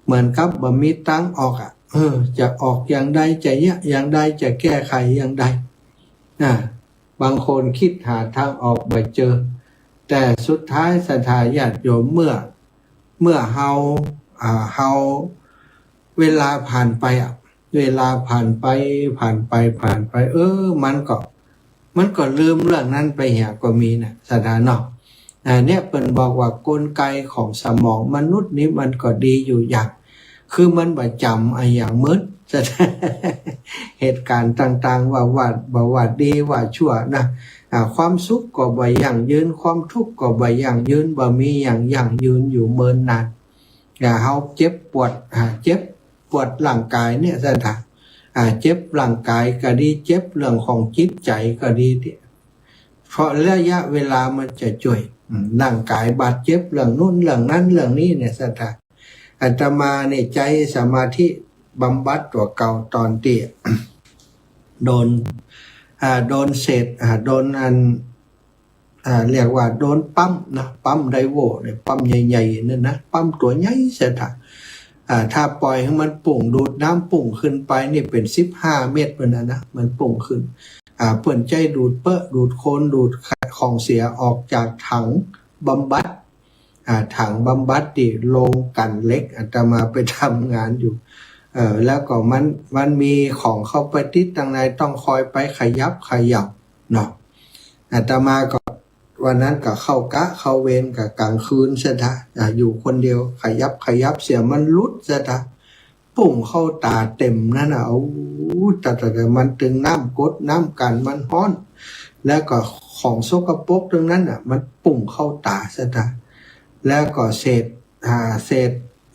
เหมือนกับบ่มีตางออกอะ เออ จะออกอย่างใด จะเยียะอย่างใด จะแก้ไขอย่างใด อ่า บางคนกึ๊ดหาตางออกบ่เจอ แต่สุดท้ายศรัทธาญาติโยม เมื่อ เมื่อเฮา อ่า เฮา เวลาผ่านไปอะ เวลาผ่านไป ผ่านไป ผ่านไป เออ มันก็ มันก็ลืมเรื่องนั้นไปเหียก็มีนะ ศรัทธาเนาะ อ่า เนี่ย เปิ้นบอกว่ากลไกของสมองมนุษย์นี้มันก็ดีอยู่อย่าง คือมันบ่จ๋ำอะหยังหมด เหตุก๋ารณ์ต่างๆ ว่า ว่า บ่ว่าดีว่าชั่วนะ อ่า ความสุขก็บ่ยั่งยืน ความทุกข์ก็บ่ยั่งยืน บ่มีหยังยั่งยืนอยู่เมินนาน อ่า เฮาเจ็บปวด อ่า เจ็บปวดร่างก๋ายเนี่ย ซั่นเถาะ อ่า เจ็บร่างก๋ายก็ดี เจ็บเรื่องของจิตใจ๋ก็ดี เพราะระยะเวลามันจะจ้วย อืม ร่างก๋ายบาดเจ็บเรื่องนู้นเรื่องนั้นเรื่องนี้เนี่ย ซั่นเถาะ อาตมาเนี่ยใจ๊สมาธิบำบัดตั๋วเก่าต๋อนตี้ โดน อ่า โดนเศษ อ่า โดนอัน อ่า เรียกว่าโดนปั๊มนะ ปั๊มไดโวเนี่ย ปั๊มใหญ่ๆ นั่นนะ ปั๊มตั๋วใหญ่เสียเถาะ อ่า ถ้าปล่อยหื้อมันปุ้ง ดูดน้ำปุ้งขึ้นไปนี่เป๋นสิบห้าเมตรพุ้นนะนะ มันปุ้งขึ้น อ่า เปิ้นใจ๊ดูดเป๊อะ ดูดโคลน ดูดของเสียออกจากถังบำบัด อ่า ถังบำบัดตี้โรงกลั่นเหล็ก อาตมาไปทำงานอยู่ เออ แล้วก็มัน มันมีของเข้าไปติดตังใน ต้องคอยไปขยับเขย่าเนาะ อาตมาก็วันนั้นก็เข้ากะเข้าเวรกะก๋างคืนเสียเถาะ อ่า อยู่คนเดียว ขยับขยับเสียมันหลุดเสียเถาะ ปุ้งเข้าต๋าเต็มนั่นน่ะ โอ้ แต่ แต่ แต่มันตึงน้ำก๊ดน้ำกั๋นมันฮ้อน แล้วก็ของสกปรกตึงนั้นน่ะ มันปุ้งเข้าต๋าเสียเถาะ แล้วก็เศษ อ่า เศษ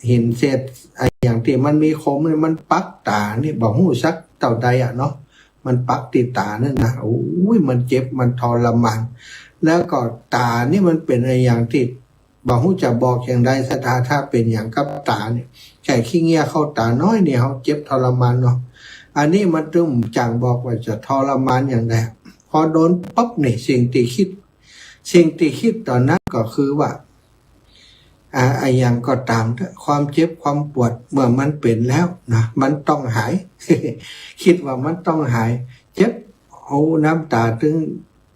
หินเศษอะหยังตี้มันมีคมนี่มันปักต๋านี่ บ่ฮู้สักเต้าใดอะเนาะ มันปักตี้ต๋านั่นนะ โอ้ย มันเจ็บ มันทรมาน แล้วก็ต๋านี่มันเป๋นอะหยังตี้ บ่ฮู้จะบอกอย่างใดเสียเถาะ ถ้าเป๋นหยังกับต๋าเนี่ย แค่ขี้เหงื่อเข้าต๋าน้อยเนี่ย เฮาเจ็บทรมานเนาะ อันนี้มันตึงบ่จ่างบอกว่าจะทรมานอย่างใด พอโดนปั๊บนี่ สิ่งตี้คิด สิ่งตี้คิดต๋อนนั้นก็คือว่า อ่า อะหยังก็ต๋ามเถาะ ความเจ็บความปวดเมื่อมันเป๋นแล้วนะ มันต้องหาย คิดว่ามันต้องหาย เจ็บ โอ้ น้ำต๋าตึง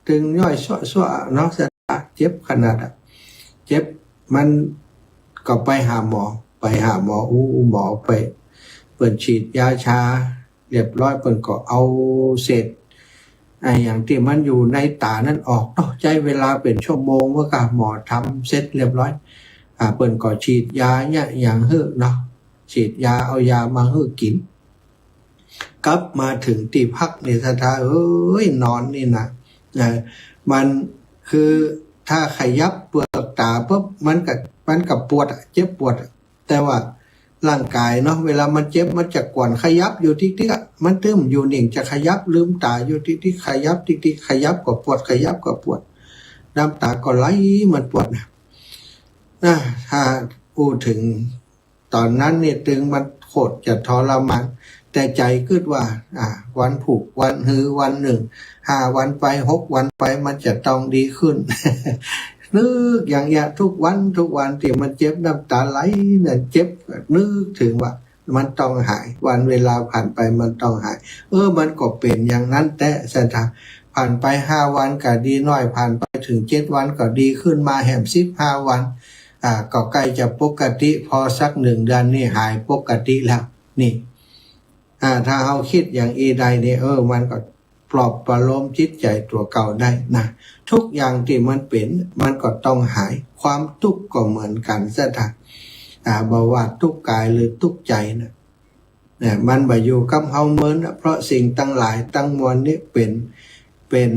ตึงย้อยซั่วๆ เนาะ เจ็บขนาดอะ เจ็บ มันก็ไปหาหมอ ไปหาหมอ อู้ หมอไป เปิ้นฉีดยาชาเรียบร้อย เปิ้นก็เอาเศษอะหยังตี้มันอยู่ในต๋านั้นออกเนาะ ใจ๊เวลาเป๋นชั่วโมง เมื่อกะหมอทำเสร็จเรียบร้อย อ่า เปิ้นก็ฉีดยาเนี่ยหยังหื้อเนาะ ฉีดยา เอายามาหื้อกิ๋น กลับมาเถิงตี้พักนี่ ศรัทธาเอ้ย นอนนี่นะ นะ มันคือถ้าขยับเปลือกต๋าปุ๊บ มันก็ มันก็ปวดอะ เจ็บปวดอะ แต่ว่าร่างก๋ายเนาะ เวลามันเจ็บ มันจะกวนขยับอยู่ติ๊กๆ อะ มันตึงอยู่นิ่ง จะขยับลืมต๋าอยู่ติ๊กๆ ขยับติ๊กๆ ขยับก็ปวด ขยับก็ปวด น้ำต๋าก็ไหล มันปวดนะ นะ ถ้าอู้เถิง ต๋อนนั้นนี่ตึงมันโคตรจะทรมาน แต่ใจ๋กึ๊ดว่า อ่า วันพุกวันฮือวันนึ่ง ห้าวันไป หกวันไป มันจะต้องดีขึ้น นึกอย่างเนี้ย ทุกวัน ทุกวันตี้มันเจ็บ น้ำต๋าไหลนั่น เจ็บ นึกเถิงว่ามันต้องหาย วันเวลาผ่านไปมันต้องหาย เออ มันก็เป๋นอย่างนั้นแต๊ ศรัทธา ผ่านไปห้าวันก็ดีน้อย ผ่านไปเถิงเจ็ดวันก็ดีขึ้นมาแหม สิบห้าวัน อ่า ก็ใก้จะปกติ พอสักหนึ่งเดือนนี่หายปกติแล้ว นี่ อ่า ถ้าเฮาคิดอย่างอี้ได้นี่ เออ มันก็ปลอบประโลมจิตใจ๋ตั๋วเก่าได้นะ ทุกอย่างตี้มันเป๋น มันก็ต้องหาย ความตุ๊กข์ก็เหมือนกั๋น ศรัทธา อ่า บ่ว่าตุ๊กข์ก๋ายหรือตุ๊กข์ใจ๋นะ เนี่ย มันบ่อยู่กับเฮาเมินนะ เพราะสิ่งตังหลายตังมวลนี่เป๋น เป๋น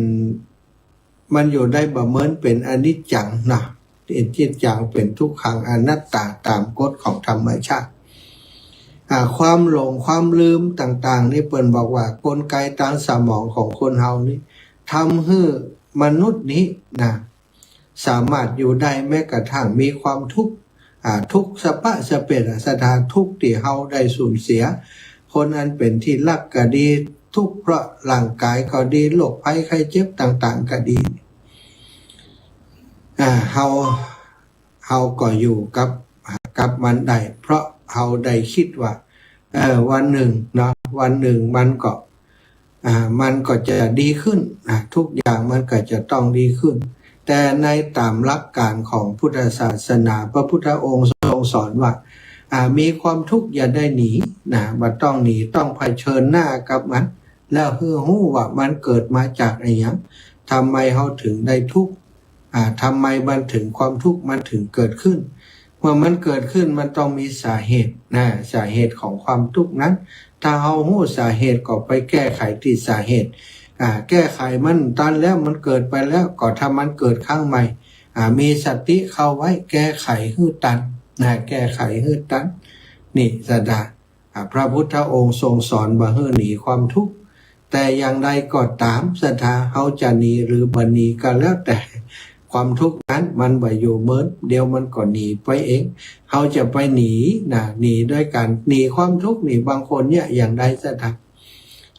มันอยู่ได้บ่เมิน เป๋นอนิจจังนะ เป๋นอนิจจัง เป๋นทุกขัง อนัตตา ต๋ามกฎของธรรมชาติ อ่า ความหลงความลืมต่างๆ นี่เปิ้นบอกว่ากลไกตางสมองของคนเฮานี่ ทำหื้อมนุษย์นี้นะ สามารถอยู่ได้แม้กระทั่งมีความทุกข์ อ่า ทุกข์สะป๊ะสะเปะอะ ศรัทธา ทุกข์ตี้เฮาได้สูญเสียคนอันเป๋นตี้ฮักก็ดี ทุกข์เพราะร่างก๋ายก็ดี โรคภัยไข้เจ็บต่างๆ ก็ดี อ่า เฮา เฮาก็อยู่กับ กับมันได้ เพราะเฮาได้กึ๊ดว่า เออ วันนึ่งเนาะ วันนึ่งมันก็ อ่า มันก็จะดีขึ้น อ่า ทุกอย่างมันก็จะต้องดีขึ้น แต่ในต๋ามหลักก๋านของพุทธศาสนา พระพุทธองค์ทรงสอนว่า อ่า มีความทุกข์อย่าได้หนีนะ บ่ต้องหนี ต้องเผชิญหน้ากับมัน แล้วหื้อฮู้ว่ามันเกิดมาจากอะหยัง ทำไมเฮาเถิงได้ทุกข์ อ่า ทำไมมันเถิง ความทุกข์มันเถิงเกิดขึ้น พ มื่อมันเกิดขึ้นมันต้องมีสาเหตุนะ สาเหตุของความทุกข์นั้น ถ้าเฮาฮู้สาเหตุก็ไปแก้ไขตี้สาเหตุ อ่า แก้ไขมันตันแล้วมันเกิดไปแล้ว ก็ถ้ามันเกิดครั้งใหม่ อ่า มีสติเข้าไว้แก้ไขหื้อตันนะ แก้ไขหื้อตัน นี่ศรัทธา อ่า พระพุทธองค์ทรงสอนบ่หื้อหนีความทุกข์ แต่อย่างใดก็ต๋ามศรัทธา เฮาจะหนีหรือบ่หนีก็แล้วแต่ ความทุกข์นั้นมันบ่อยู่เมิน เดี๋ยวมันก็หนีไปเอง เฮาจะไปหนีนะ หนีด้วยก๋านหนีความทุกข์นี่ บางคนเนี่ยอย่างใดศรัทธา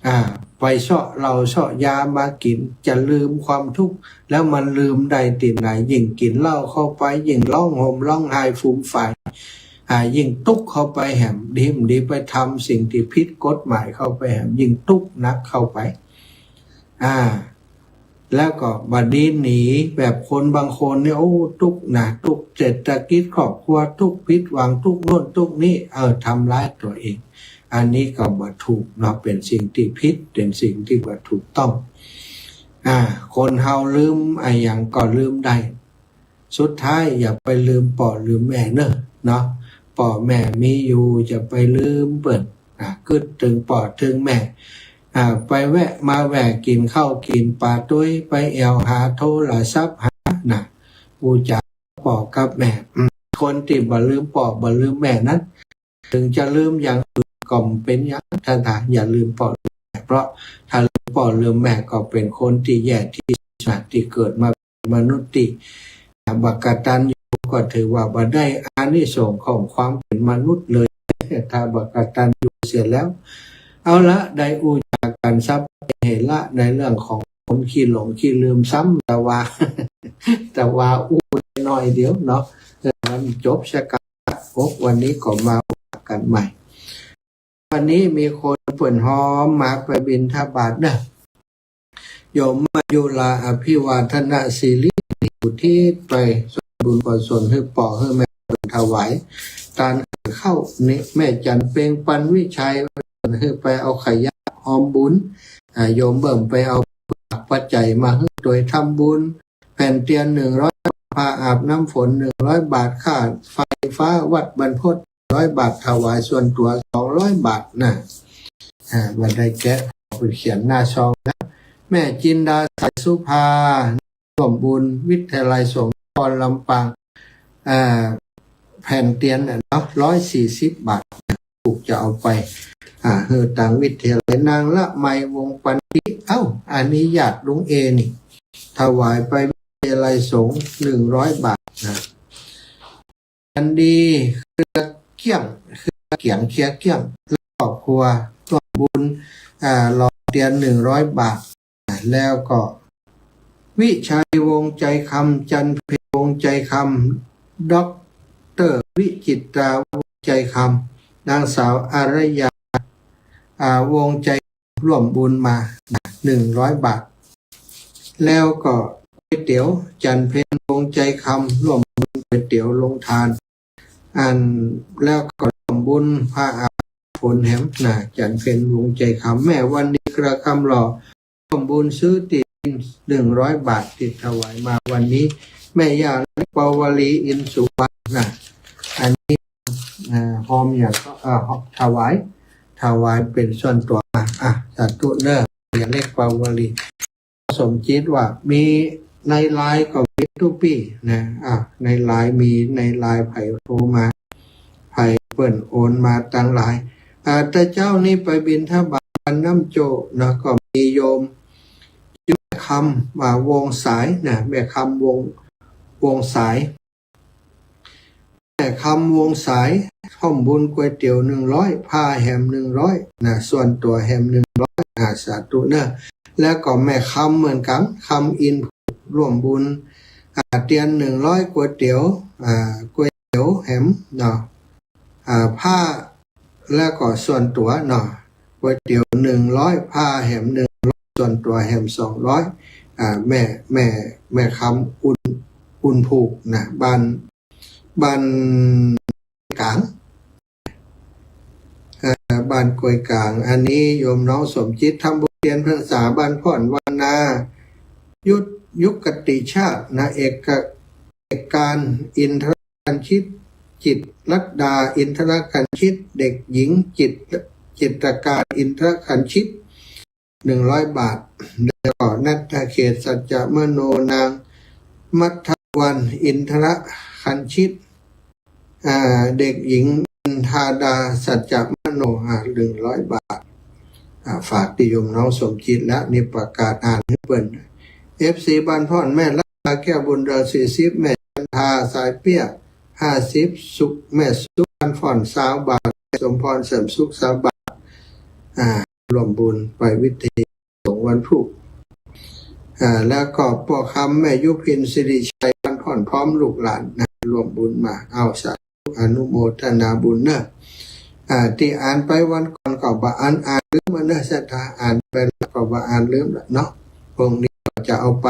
อ่า ไปเซาะเหล้าเซาะยามากิ๋น จะลืมความทุกข์ แล้วมันลืมได้ตี้ไหน ยิ่งกิ๋นเหล้าเข้าไป ยิ่งฮ้องห่มฮ้องไห้ฟูมฟาย อ่า ยิ่งตุ๊กข์เข้าไปแหม ดีบ่ดีไปทำสิ่งตี้ผิดกฎหมายเข้าไปแหม ยิ่งตุ๊กข์หนักเข้าไป อ่า แล้วก็บ่ดีหนีแบบคนบางคนเนี่ย โอ้ ตุ๊กข์นะ ตุ๊กข์เศรษฐกิจครอบครัว ตุ๊กข์ผิดหวัง ตุ๊กข์โน่นตุ๊กข์นี่ เออ ทำร้ายตั๋วเอง อันนี้ก็บ่ถูกเนาะ เป๋นสิ่งตี้ผิด เป๋นสิ่งตี้บ่ถูกต้อง อ่า คนเฮาลืมอะหยังก็ลืมได้ สุดท้ายอย่าไปลืมป้อลืมแม่เน่อ เนาะ ป้อแม่มีอยู่อย่าไปลืมเปิ้นนะ กึ๊ดเถิงป้อเถิงแม่ อ่า ไปแวะมาแวะกิ๋นข้าวกิ๋นป๋าตวย ไปแอ่วหาโทรศัพท์หานะ อู้จ๋าป้อกับแม่ อืม คนตี้บ่ลืมป้อบ่ลืมแม่นั้น เถิงจะลืมอย่างอื่นก็บ่เป๋นหยัง ถ้า ถ้าอย่าลืมป้อลืมแม่ เพราะถ้าลืมป้อลืมแม่ก็เป๋นคนตี้แย่ตี้สุดนะ ตี้เกิดมาเป๋นมนุษย์ตี้ อ่า บ่กตัญญูก็ถือว่าบ่ได้อานิสงส์ของความเป๋นมนุษย์เลย ถ้าบ่กตัญญูเสียแล้ว เอาละ ได้อู้จ๋ากั๋นสัพเพเหระในเรื่องของคนขี้หลงขี้ลืมซ้ำ แต่ว่า แต่ว่าอู้น้อยเดียวเนาะ เออ มันจบซะกั๋น โอ้ วันนี้ก็มาว่ากั๋นใหม่ วันนี้มีคนเปิ้นฮอมมาไปบิณฑบาตเน่อ โยมมายุราอภิวาทนศิริ อุทิศไปส่วนบุญกุศลหื้อป้อหื้อแม่เปิ้นถวายตานข้าวนี่ แม่จันเพ็งปันวิชัยหื้อไปเอาขยะฮอมบุญ อ่า โยมเบิ่มไปเอาปัจจัยมาหื้อตวยทำบุญ แผ่นเตียนหนึ่งร้อย ผ้าอาบน้ำฝนหนึ่งร้อยบาท ค่าไฟฟ้าวัดบรรพต ร้อยบาท ถวายส่วนตั๋วสองร้อยบาทนะ อ่า บ่ได้แกะ เปิ้นเขียนหน้าซองนะ แม่จินดา สายสุภา ร่วมบุญวิทยาลัยสงฆ์นครลำปาง อ่า แผ่นเตียนน่ะเนาะ ร้อยสี่สิบบาท ลูกจะเอาไป อ่า หื้อตางวิทยาลัย นางละไม วงศ์ปันติ เอ้า อันนี้ญาติลุงเอนี่ ถวายไปวิทยาลัยสงฆ์หนึ่งร้อยบาทนะ อันดี เครือเกี้ยง เครือเกี้ยง เครือเกี้ยง และครอบครัว ร่วมบุญ อ่า หล่อเตียนหนึ่งร้อยบาท แล้วก็ วิชัย วงศ์ใจคำ จันเพ็ญ วงศ์ใจคำ ด็อกเตอร์ วิจิตรา วงศ์ใจคำ นางสาวอารยา อ่า วงศ์ใจ ร่วมบุญมา หนึ่งร้อยบาท แล้วก็ก๋วยเตี๋ยว จันเพ็ญ วงศ์ใจคำ ร่วมบุญก๋วยเตี๋ยวโรงทาน อัน แล้วก็ร่วมบุญผ้าอาบฝนแหมนะ จันเพ็ญ วงศ์ใจคำ แม่วันดี เครือคำหล่อ ร่วมบุญซื้อตี้ดินหนึ่งร้อยบาท ตี้ถวายมาวันนี้ แม่ย่าเล็กปาวลี อินสุวรรณนะ อันนี้ อ่า ฮอมอย่างก็ เอ่อ ฮอมถวาย ถวายเป๋นส่วนตั๋วมา อ่ะ สาธุเน่อ ย่าเล็กปาวลี สมจิตว่ามีในไลน์ก็มีตุ๊ปี้นะ อ่ะ ในไลน์มี ในไลน์ไผโทรมา ไผเปิ้นโอนมาตางไลน์ อ่า แต่เจ๊านี้ไปบิณฑบาตบ้านน้ำโจ้นะ ก็มีโยม แม่คำ อ่า วงศ์สายนะ แม่คำ วงศ์ วงศ์สาย แม่คำ วงศ์สาย ฮ่อมบุญก๋วยเตี๋ยวหนึ่งร้อย ผ้าแหมหนึ่งร้อยนะ ส่วนตั๋วแหมหนึ่งร้อย อ่า สาธุเน่อ แล้วก็แม่คำเหมือนกั๋น คำอินทร์ ร่วมบุญ อ่า เตียนหนึ่งร้อย ก๋วยเตี๋ยว อ่า ก๋วยเตี๋ยวแหมเนาะ อ่า ผ้า แล้วก็ส่วนตั๋วเนาะ ก๋วยเตี๋ยวหนึ่งร้อย ผ้าแหมหนึ่งร้อย ส่วนตั๋วแหมสองร้อย อ่า แม่ แม่ แม่คำ อุ่น อุ่นผูกนะ บ้าน บ้านก๋าง เอ่อ บ้านกวยก๋าง อันนี้โยมน้องสมจิต ทำบุญเตียนพรรษาบ้านพ่อนวันนา ยุทธ ยุคติชาตินะ เอก เอกการ อินทรการชิต จิตรลัดดา อินทรคันชิต เด็กหญิงจิตร จิตรการ อินทรคันชิต หนึ่งร้อยบาท แล้วก็ณัฐเขต สัจจมโน นางมัทวัน อินทรคันชิต อ่า เด็กหญิงอินทาดา สัจจมโน อ่า หนึ่งร้อยบาท อ่า ฝากตี้โยมน้องสมจิตแล้ว นี่ประกาศอ่านหื้อเปิ้น เอฟซี บ้านพ่อน แม่รัตดา แก้วบุญเรือง สี่สิบ แม่จันทา สายเปี้ย ห้าสิบ สุข แม่สุข บ้านพ่อน ซาวบาท แม่สมพร เสริมสุข ซาวบาท อ่า ร่วมบุญไปวิทยา สงฆ์วันพุธ อ่า แล้วก็ป้อคำ แม่ยุพิน สิริชัย บ้านพ่อน พร้อมลูกหลานนะ ร่วมบุญมา เอา สาธุ อนุโมทนาบุญเนอะ อ่า ตี้อ่านไปวันก่อนก็บ่อ่าน อ่านลืมมาเนอะ ศรัทธา อ่านไปแล้วก็บ่อ่าน ลืมละเนาะ องค์นี้ก็จะเอาไป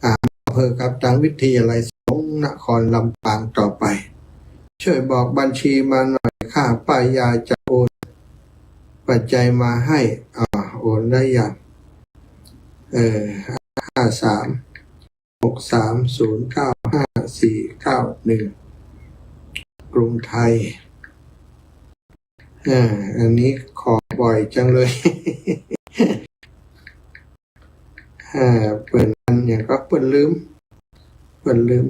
อ่า มอบหื้อกับตังวิทยาลัยสงฆ์นครลำปางต่อไป ช่วยบอกบัญชีมาหน่อยค่ะ ป้ายาจะโอนปัจจัยมาให้ อ่า โอนได้ยัง เออ ห้าสาม หกสาม ศูนย์เก้า ห้าสี่เก้าหนึ่ง กรุงไทย เออ อันนี้ขอบ่อยจังเลย เออ เปิ้นอันหยังก็เปิ้นลืม เปิ้นลืม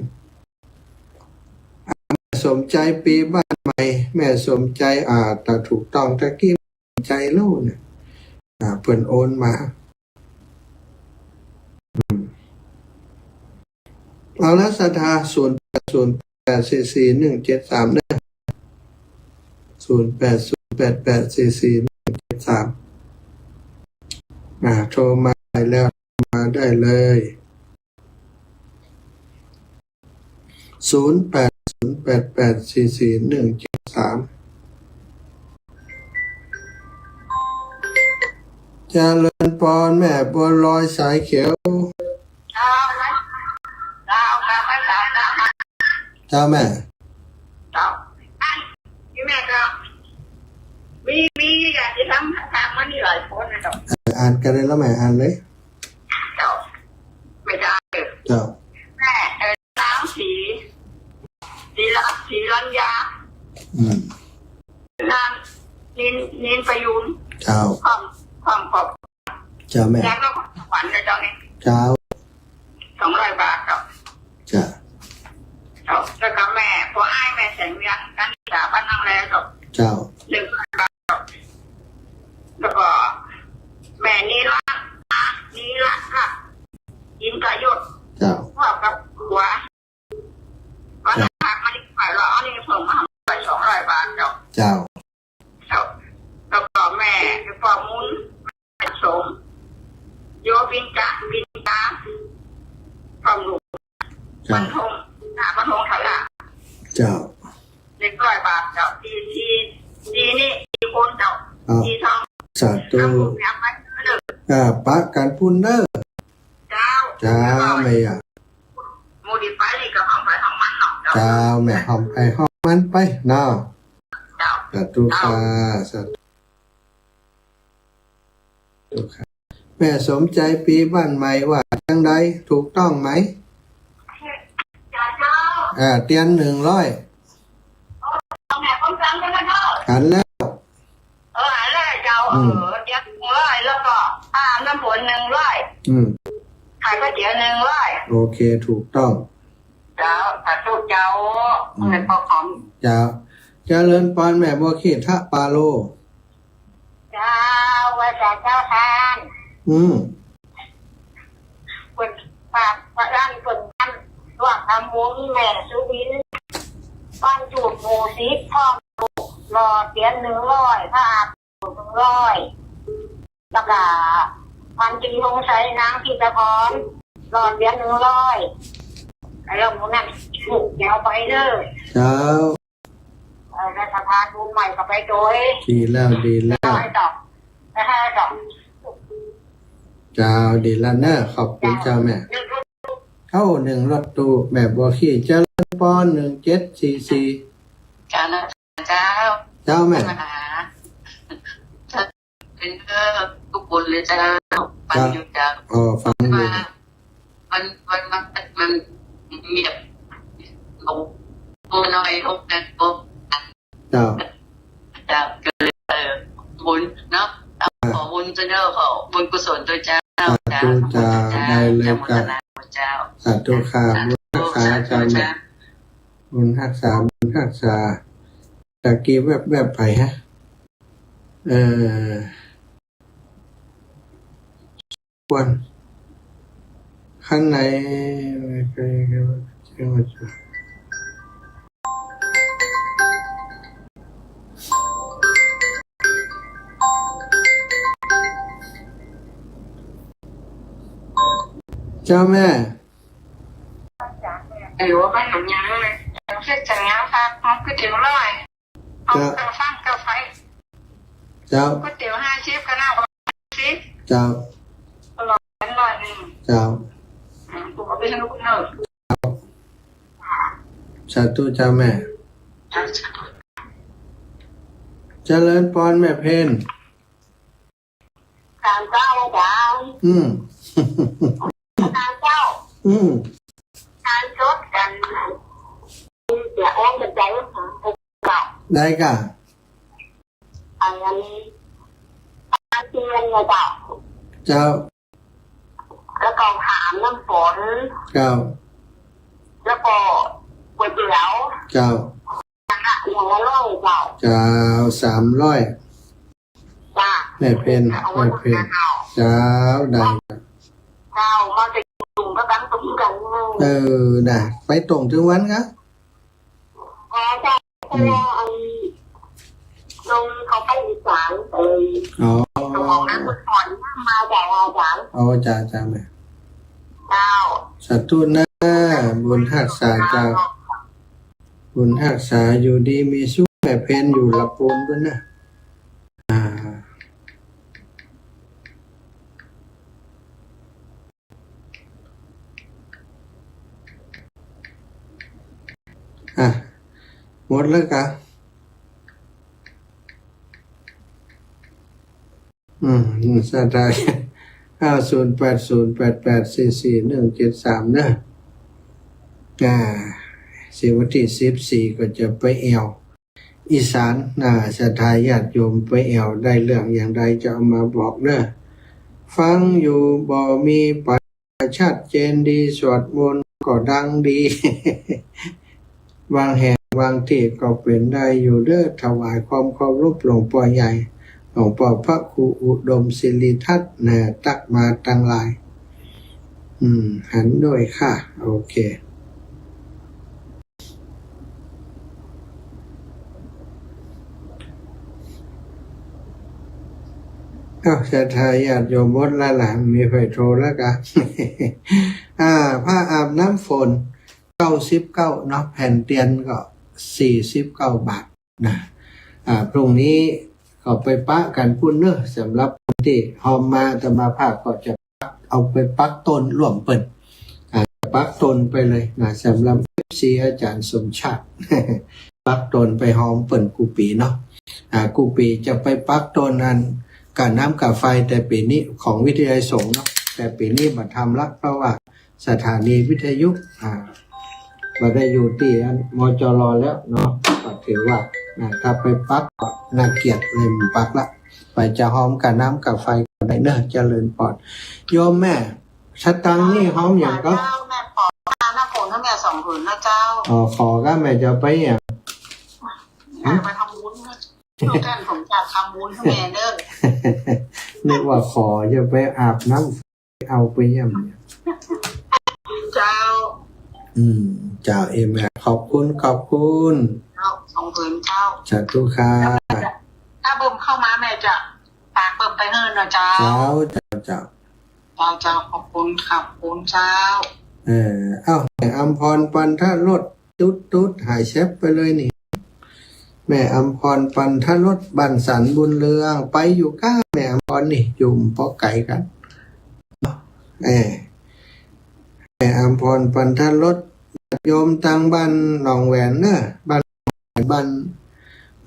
แม่สมใจปีบ้านใหม่ แม่สมใจ อ่า ถ้าถูกต้องตะกี้ สมใจแล้วเนี่ย อ่า เปิ้นโอนมา อืม เอาละ ศรัทธา ศูนย์แปดศูนย์แปดสี่สี่หนึ่งเจ็ดสาม เด้อ ศูนย์แปดศูนย์แปดแปดสี่สี่หนึ่งเจ็ดสาม อ่า โทรมาได้แล้ว มาได้เลย ศูนย์แปดศูนย์แปดแปดสี่สี่หนึ่งเจ็ดสาม เจริญปอนแม่บัวลอยสายเขียว เจ้า เจ้า เจ้า เจ้า เจ้าแม่ เจ้า อันนี้แม่ก็มี มีอยากจะทำ ทำมานี่หลายคนนะเจ้า เออ อ่านกันเลยแล้วแม่ อ่านเลย เจ้า ไม่ได้ เจ้า แม่ เออ นางศรี ศรีละ ศรีรัญญา อืม นางนิน นินประยูน เจ้า ความ ความขอบ เจ้าแม่ แล้วก็ของขวัญนะเจ้านี่ เจ้า สองร้อยบาทเจ้า เจ้า เจ้า แล้วก็แม่ ป้ออ้ายแม่แสงเวียง กันจากบ้านนางแลเจ้า เจ้า หนึ่งร้อยบาทเจ้า แล้วก็แม่นิรัตน์ นิรัตน์ อินทรยศ เจ้า พร้อมกับครอบครัว วันนั้นฝากมานิดหน่อย แล้วอันนี้เพิ่มมาให้สองร้อยบาทเจ้า เจ้า เจ้า แล้วก็แม่ ป้อมุน สม โยบินจา บินจา พร้อมลูก เจ้า บ้านทง หน้าบ้านทงไทยละ เจ้า หนึ่งร้อยบาทเจ้า ที่ ที่ ที่นี่ ที่คนเจ้า เอา ที่ทอง สาธุ เอาผมอยากไปเด้อ อ่า ปะกั๋นปู้นเน่อ เจ้า เจ้า แม่ย่า หมู่ตี้ไปนี่ก็ห้องไผห้องมันเนาะ เจ้า เจ้า แม่ ห้องไผห้องมันไปเนาะ เจ้า สาธุค่ะ เจ้า สาธุค่ะ แม่สมใจปีบ้านใหม่ว่าจังใด ถูกต้องไหม เจ้า อ่า เตียนหนึ่งร้อย แม่คนฟังกันนะเจ้า หันแล้ว เออ หันแล้วเจ้า อืม เออ เตียนหนึ่งร้อย แล้วก็ค่าน้ำฝนหนึ่งร้อย อืม ขายก๋วยเตี๋ยวหนึ่งร้อย โอเค ถูกต้อง เจ้า สาธุเจ้า อืม เงินพอหอม เจ้า เจริญปอนแม่บัวขี้ทะปาโล เจ้า ไหว้พระเจ้าท่าน อืม เปิ้นฝากพระท่านเปิ้นร่วมทำบุญแม่สุบิน บ้านจูดหมู่สิบ พร้อมหล่อเตียนหนึ่งร้อย พระอาบน้ำหนึ่งร้อย แล้วก็พันตรีธงชัย นางธิตาพร หล่อเตียนหนึ่งร้อย แล้วหมู่นั้นลูกเดี๋ยวไปเด้อ เจ้า เออ แล้วสะพานบุญใหม่ก็ไปโดย ดีแล้ว ดีแล้ว ไม่ต้อง ไม่ให้ดอก เจ้า ดีแล้วเนอะ ขอบคุณเจ้าแม่ เอ้า หนึ่งรถตู้ แม่บัวขี้ เจริญปอน หนึ่งเจ็ดสี่สี่ เจ้านะ เจ้า เจ้าแม่ มาหา เป็นเพื่อทุกคนเลยเจ้า ฟังอยู่เจ้า อ๋อ ฟังอยู่ มัน มัน มัน มันเงียบลง บุญน้อยหกนะ เจ้า เจ้า ก็เลย เออ บุญเนาะ อ่า ขอบุญเจ้า ขอบุญกุศลตวยเจ้า สาธุเจ้า ได้เลย เจ้า โมทนา เจ้า สาธุค่ะ สาธุ บุญฮักษา สาธุ เจ้า เจ้า บุญฮักษา บุญฮักษา ตะกี้แวบๆ ไปฮะ เออ ควร ข้างใน เจ้าแม่ เดี๋ยวบ้านหนองยางเลย เช็ดจังงามค่ะ เอาก๋วยเตี๋ยวร้อย เอา เจ้า กาแฟ กาแฟ เจ้า ก๋วยเตี๋ยวห้าสิบ ก็น้ำห้าสิบ เจ้า อร่อย อร่อยหนึ่ง เจ้า อืม กูเอาไปให้ลูกเนอะ สาธุเจ้าแม่ เจริญปอนแม่เพน สามเจ้า อาจ๋ารย์ อืม สามเจ้า อืม สามจดกัน เสียอ้อมกันใจค่ะ เจ้า ได้ก่ะ อันนั้น เตียนนะเจ้า เจ้า แล้วก็หามน้ำฝน เจ้า แล้วก็ก๋วยเตี๋ยว เจ้า อย่างละร้อยเจ้า เจ้า สามร้อย จ้ะ แม่เพน เอาไว้ แม่เพน เจ้า ได้ เจ้า มาจากกรุงก็ตั้งตุ้มกัน เออ น่ะ ไปตรงถึงวันกะ อ๋อ เจ้า อืม เพราะว่าอัน ลงเขาไปอีสาน เออ อ๋อ สมองนั้นมันอ่อนมาก มาจากอาจ๋ารย์ อ๋อ จ้า จ้า แม่ เจ้า สาธุนะ บุญฮักษาเจ้า บุญฮักษา อยู่ดีมีสุข แม่เพนอยู่ละปูนปุ้นนะ อ่า อ่ะ หมดแล้วกะ อืม ศรัทธา เก้าศูนย์แปดศูนย์แปดแปดสี่สี่หนึ่งเจ็ดสาม เนอะ อ่า เสียวันตี้สิบสี่ก็จะไปแอ่ว อีสาน น่ะ ศรัทธาญาติโยมไปแอ่วได้เรื่องอย่างใดจะเอามาบอกเด้อ ฟังอยู่บ่มีปัญหา ชัดเจนดี สวดมนต์ก็ดังดี บางแห่งบางตี้ก็เป๋นได้อยู่เด้อ ถวายความเคารพหลวงป้อใหญ่ หลวงป้อพระครูอุดมสิริทัศน์ น่ะ ตักมาตังหลาย อืม หันด้วยค่ะ โอเค เอ้า ศรัทธาญาติโยมหมดแล้วล่ะ มีใผโทรแล้วกะ อ่า ผ้าอาบน้ำฝน เก้าสิบเก้า เนาะ แผ่นเตียนก็ สี่สิบเก้าบาท นะ อ่า พรุ่งนี้ก็ไปปะกั๋นปุ้นเนาะ สำหรับคนตี้ฮอมมาอาตมาภาพก็จะ เอาไปปักต้นร่วมเปิ้น อ่า ปักต้นไปเลยนะ สำหรับ เอฟซี อาจ๋ารย์สมชาติ ปักต้นไปฮอมเปิ้นกู้ปี๋เนาะ อ่า กู้ปี๋จะไปปักต้นอัน ก้าน้ำก้าไฟ แต่ปี๋นี้ของวิทยาลัยสงฆ์เนาะ แต่ปี๋นี้บ่ทำละ เพราะว่าสถานีวิทยุ อ่า บ่ได้อยู่ตี้อัน มจร แล้วเนาะ ก็ถือว่า อ่า ถ้าไปปักก็น่าเกลียดเลย บ่ปักละ ไปจะฮอมก้าน้ำก้าไฟก็ได้เนาะ เจริญปอน โยมแม่ สตังค์นี่ฮอมหยังก็ เจ้า แม่ขอน้ำฝนให้แม่สองผืนนะเจ้า อ๋อ ขอก็แม่จะไปหยัง แม่ไปทำบุญนะ ลูกท่านผมอยากทำบุญให้แม่เด้อ นึกว่าขอจะไปอาบน้ำ เอาไปหยัง เจ้า อืม เจ้า เอเมน ขอบคุณ ขอบคุณ เจ้า สองผืนเจ้า สาธุค่ะ ถ้าเบิ่มเข้ามาแม่จะฝากเบิ่มไปหื้อนะเจ้า เจ้า เจ้า เจ้า เจ้า เจ้า ขอบคุณ ขอบคุณเจ้า เออ เอ้า แม่อำพร ปันทรส ตุ๊ดตุ๊ด หายแซ็บไปเลยนี่ แม่อำพร ปันทรส บ้านสันบุญเรือง ไปอยู่ก้า แม่อำพรนี่ อยู่บ่ไก๋กั๋น เออ แม่อำพร ปันทรส โยมตังบ้านหนองแหวนเนาะ บ้าน บ้าน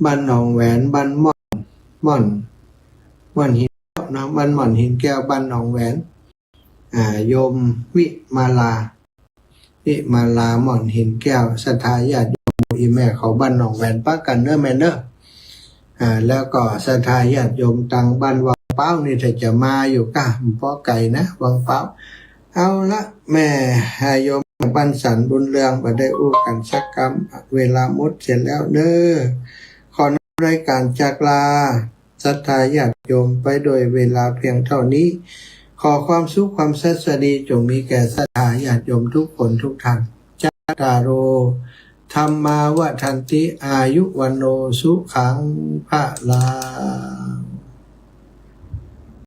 บ้านหนองแหวน บ้านม่อน ม่อน ม่อนหินแก้วเนาะ บ้านม่อนหินแก้ว บ้านหนองแหวน อ่า โยมวิมาลา วิมาลา ม่อนหินแก้ว ศรัทธาญาติโยมหมู่ แม่เขาบ้านหนองแหวนปะกั๋นเน่อแม่เน่อ อ่า แล้วก็ศรัทธาญาติโยมตางบ้านวังป๊าวนี่ถ้าจะมาอยู่ก้า บ่ไก๋นะ วังป๊าว เอาละ แม่ อ่า โยมบ้านสันบุญเรือง บ่ได้อู้กั๋นสักกำ เวลาหมดเสียแล้วเน่อ ขอนำรายก๋านจากลา ศรัทธาญาติโยมไปโดยเวลาเพียงเต้านี้ ขอความสุขความสัสดีจงมีแก่ศรัทธาญาติโยมทุกคนทุกท่าน จัตตาโร ธัมมา วัฑฒันติ อายุ วัณโณ สุขัง พะลัง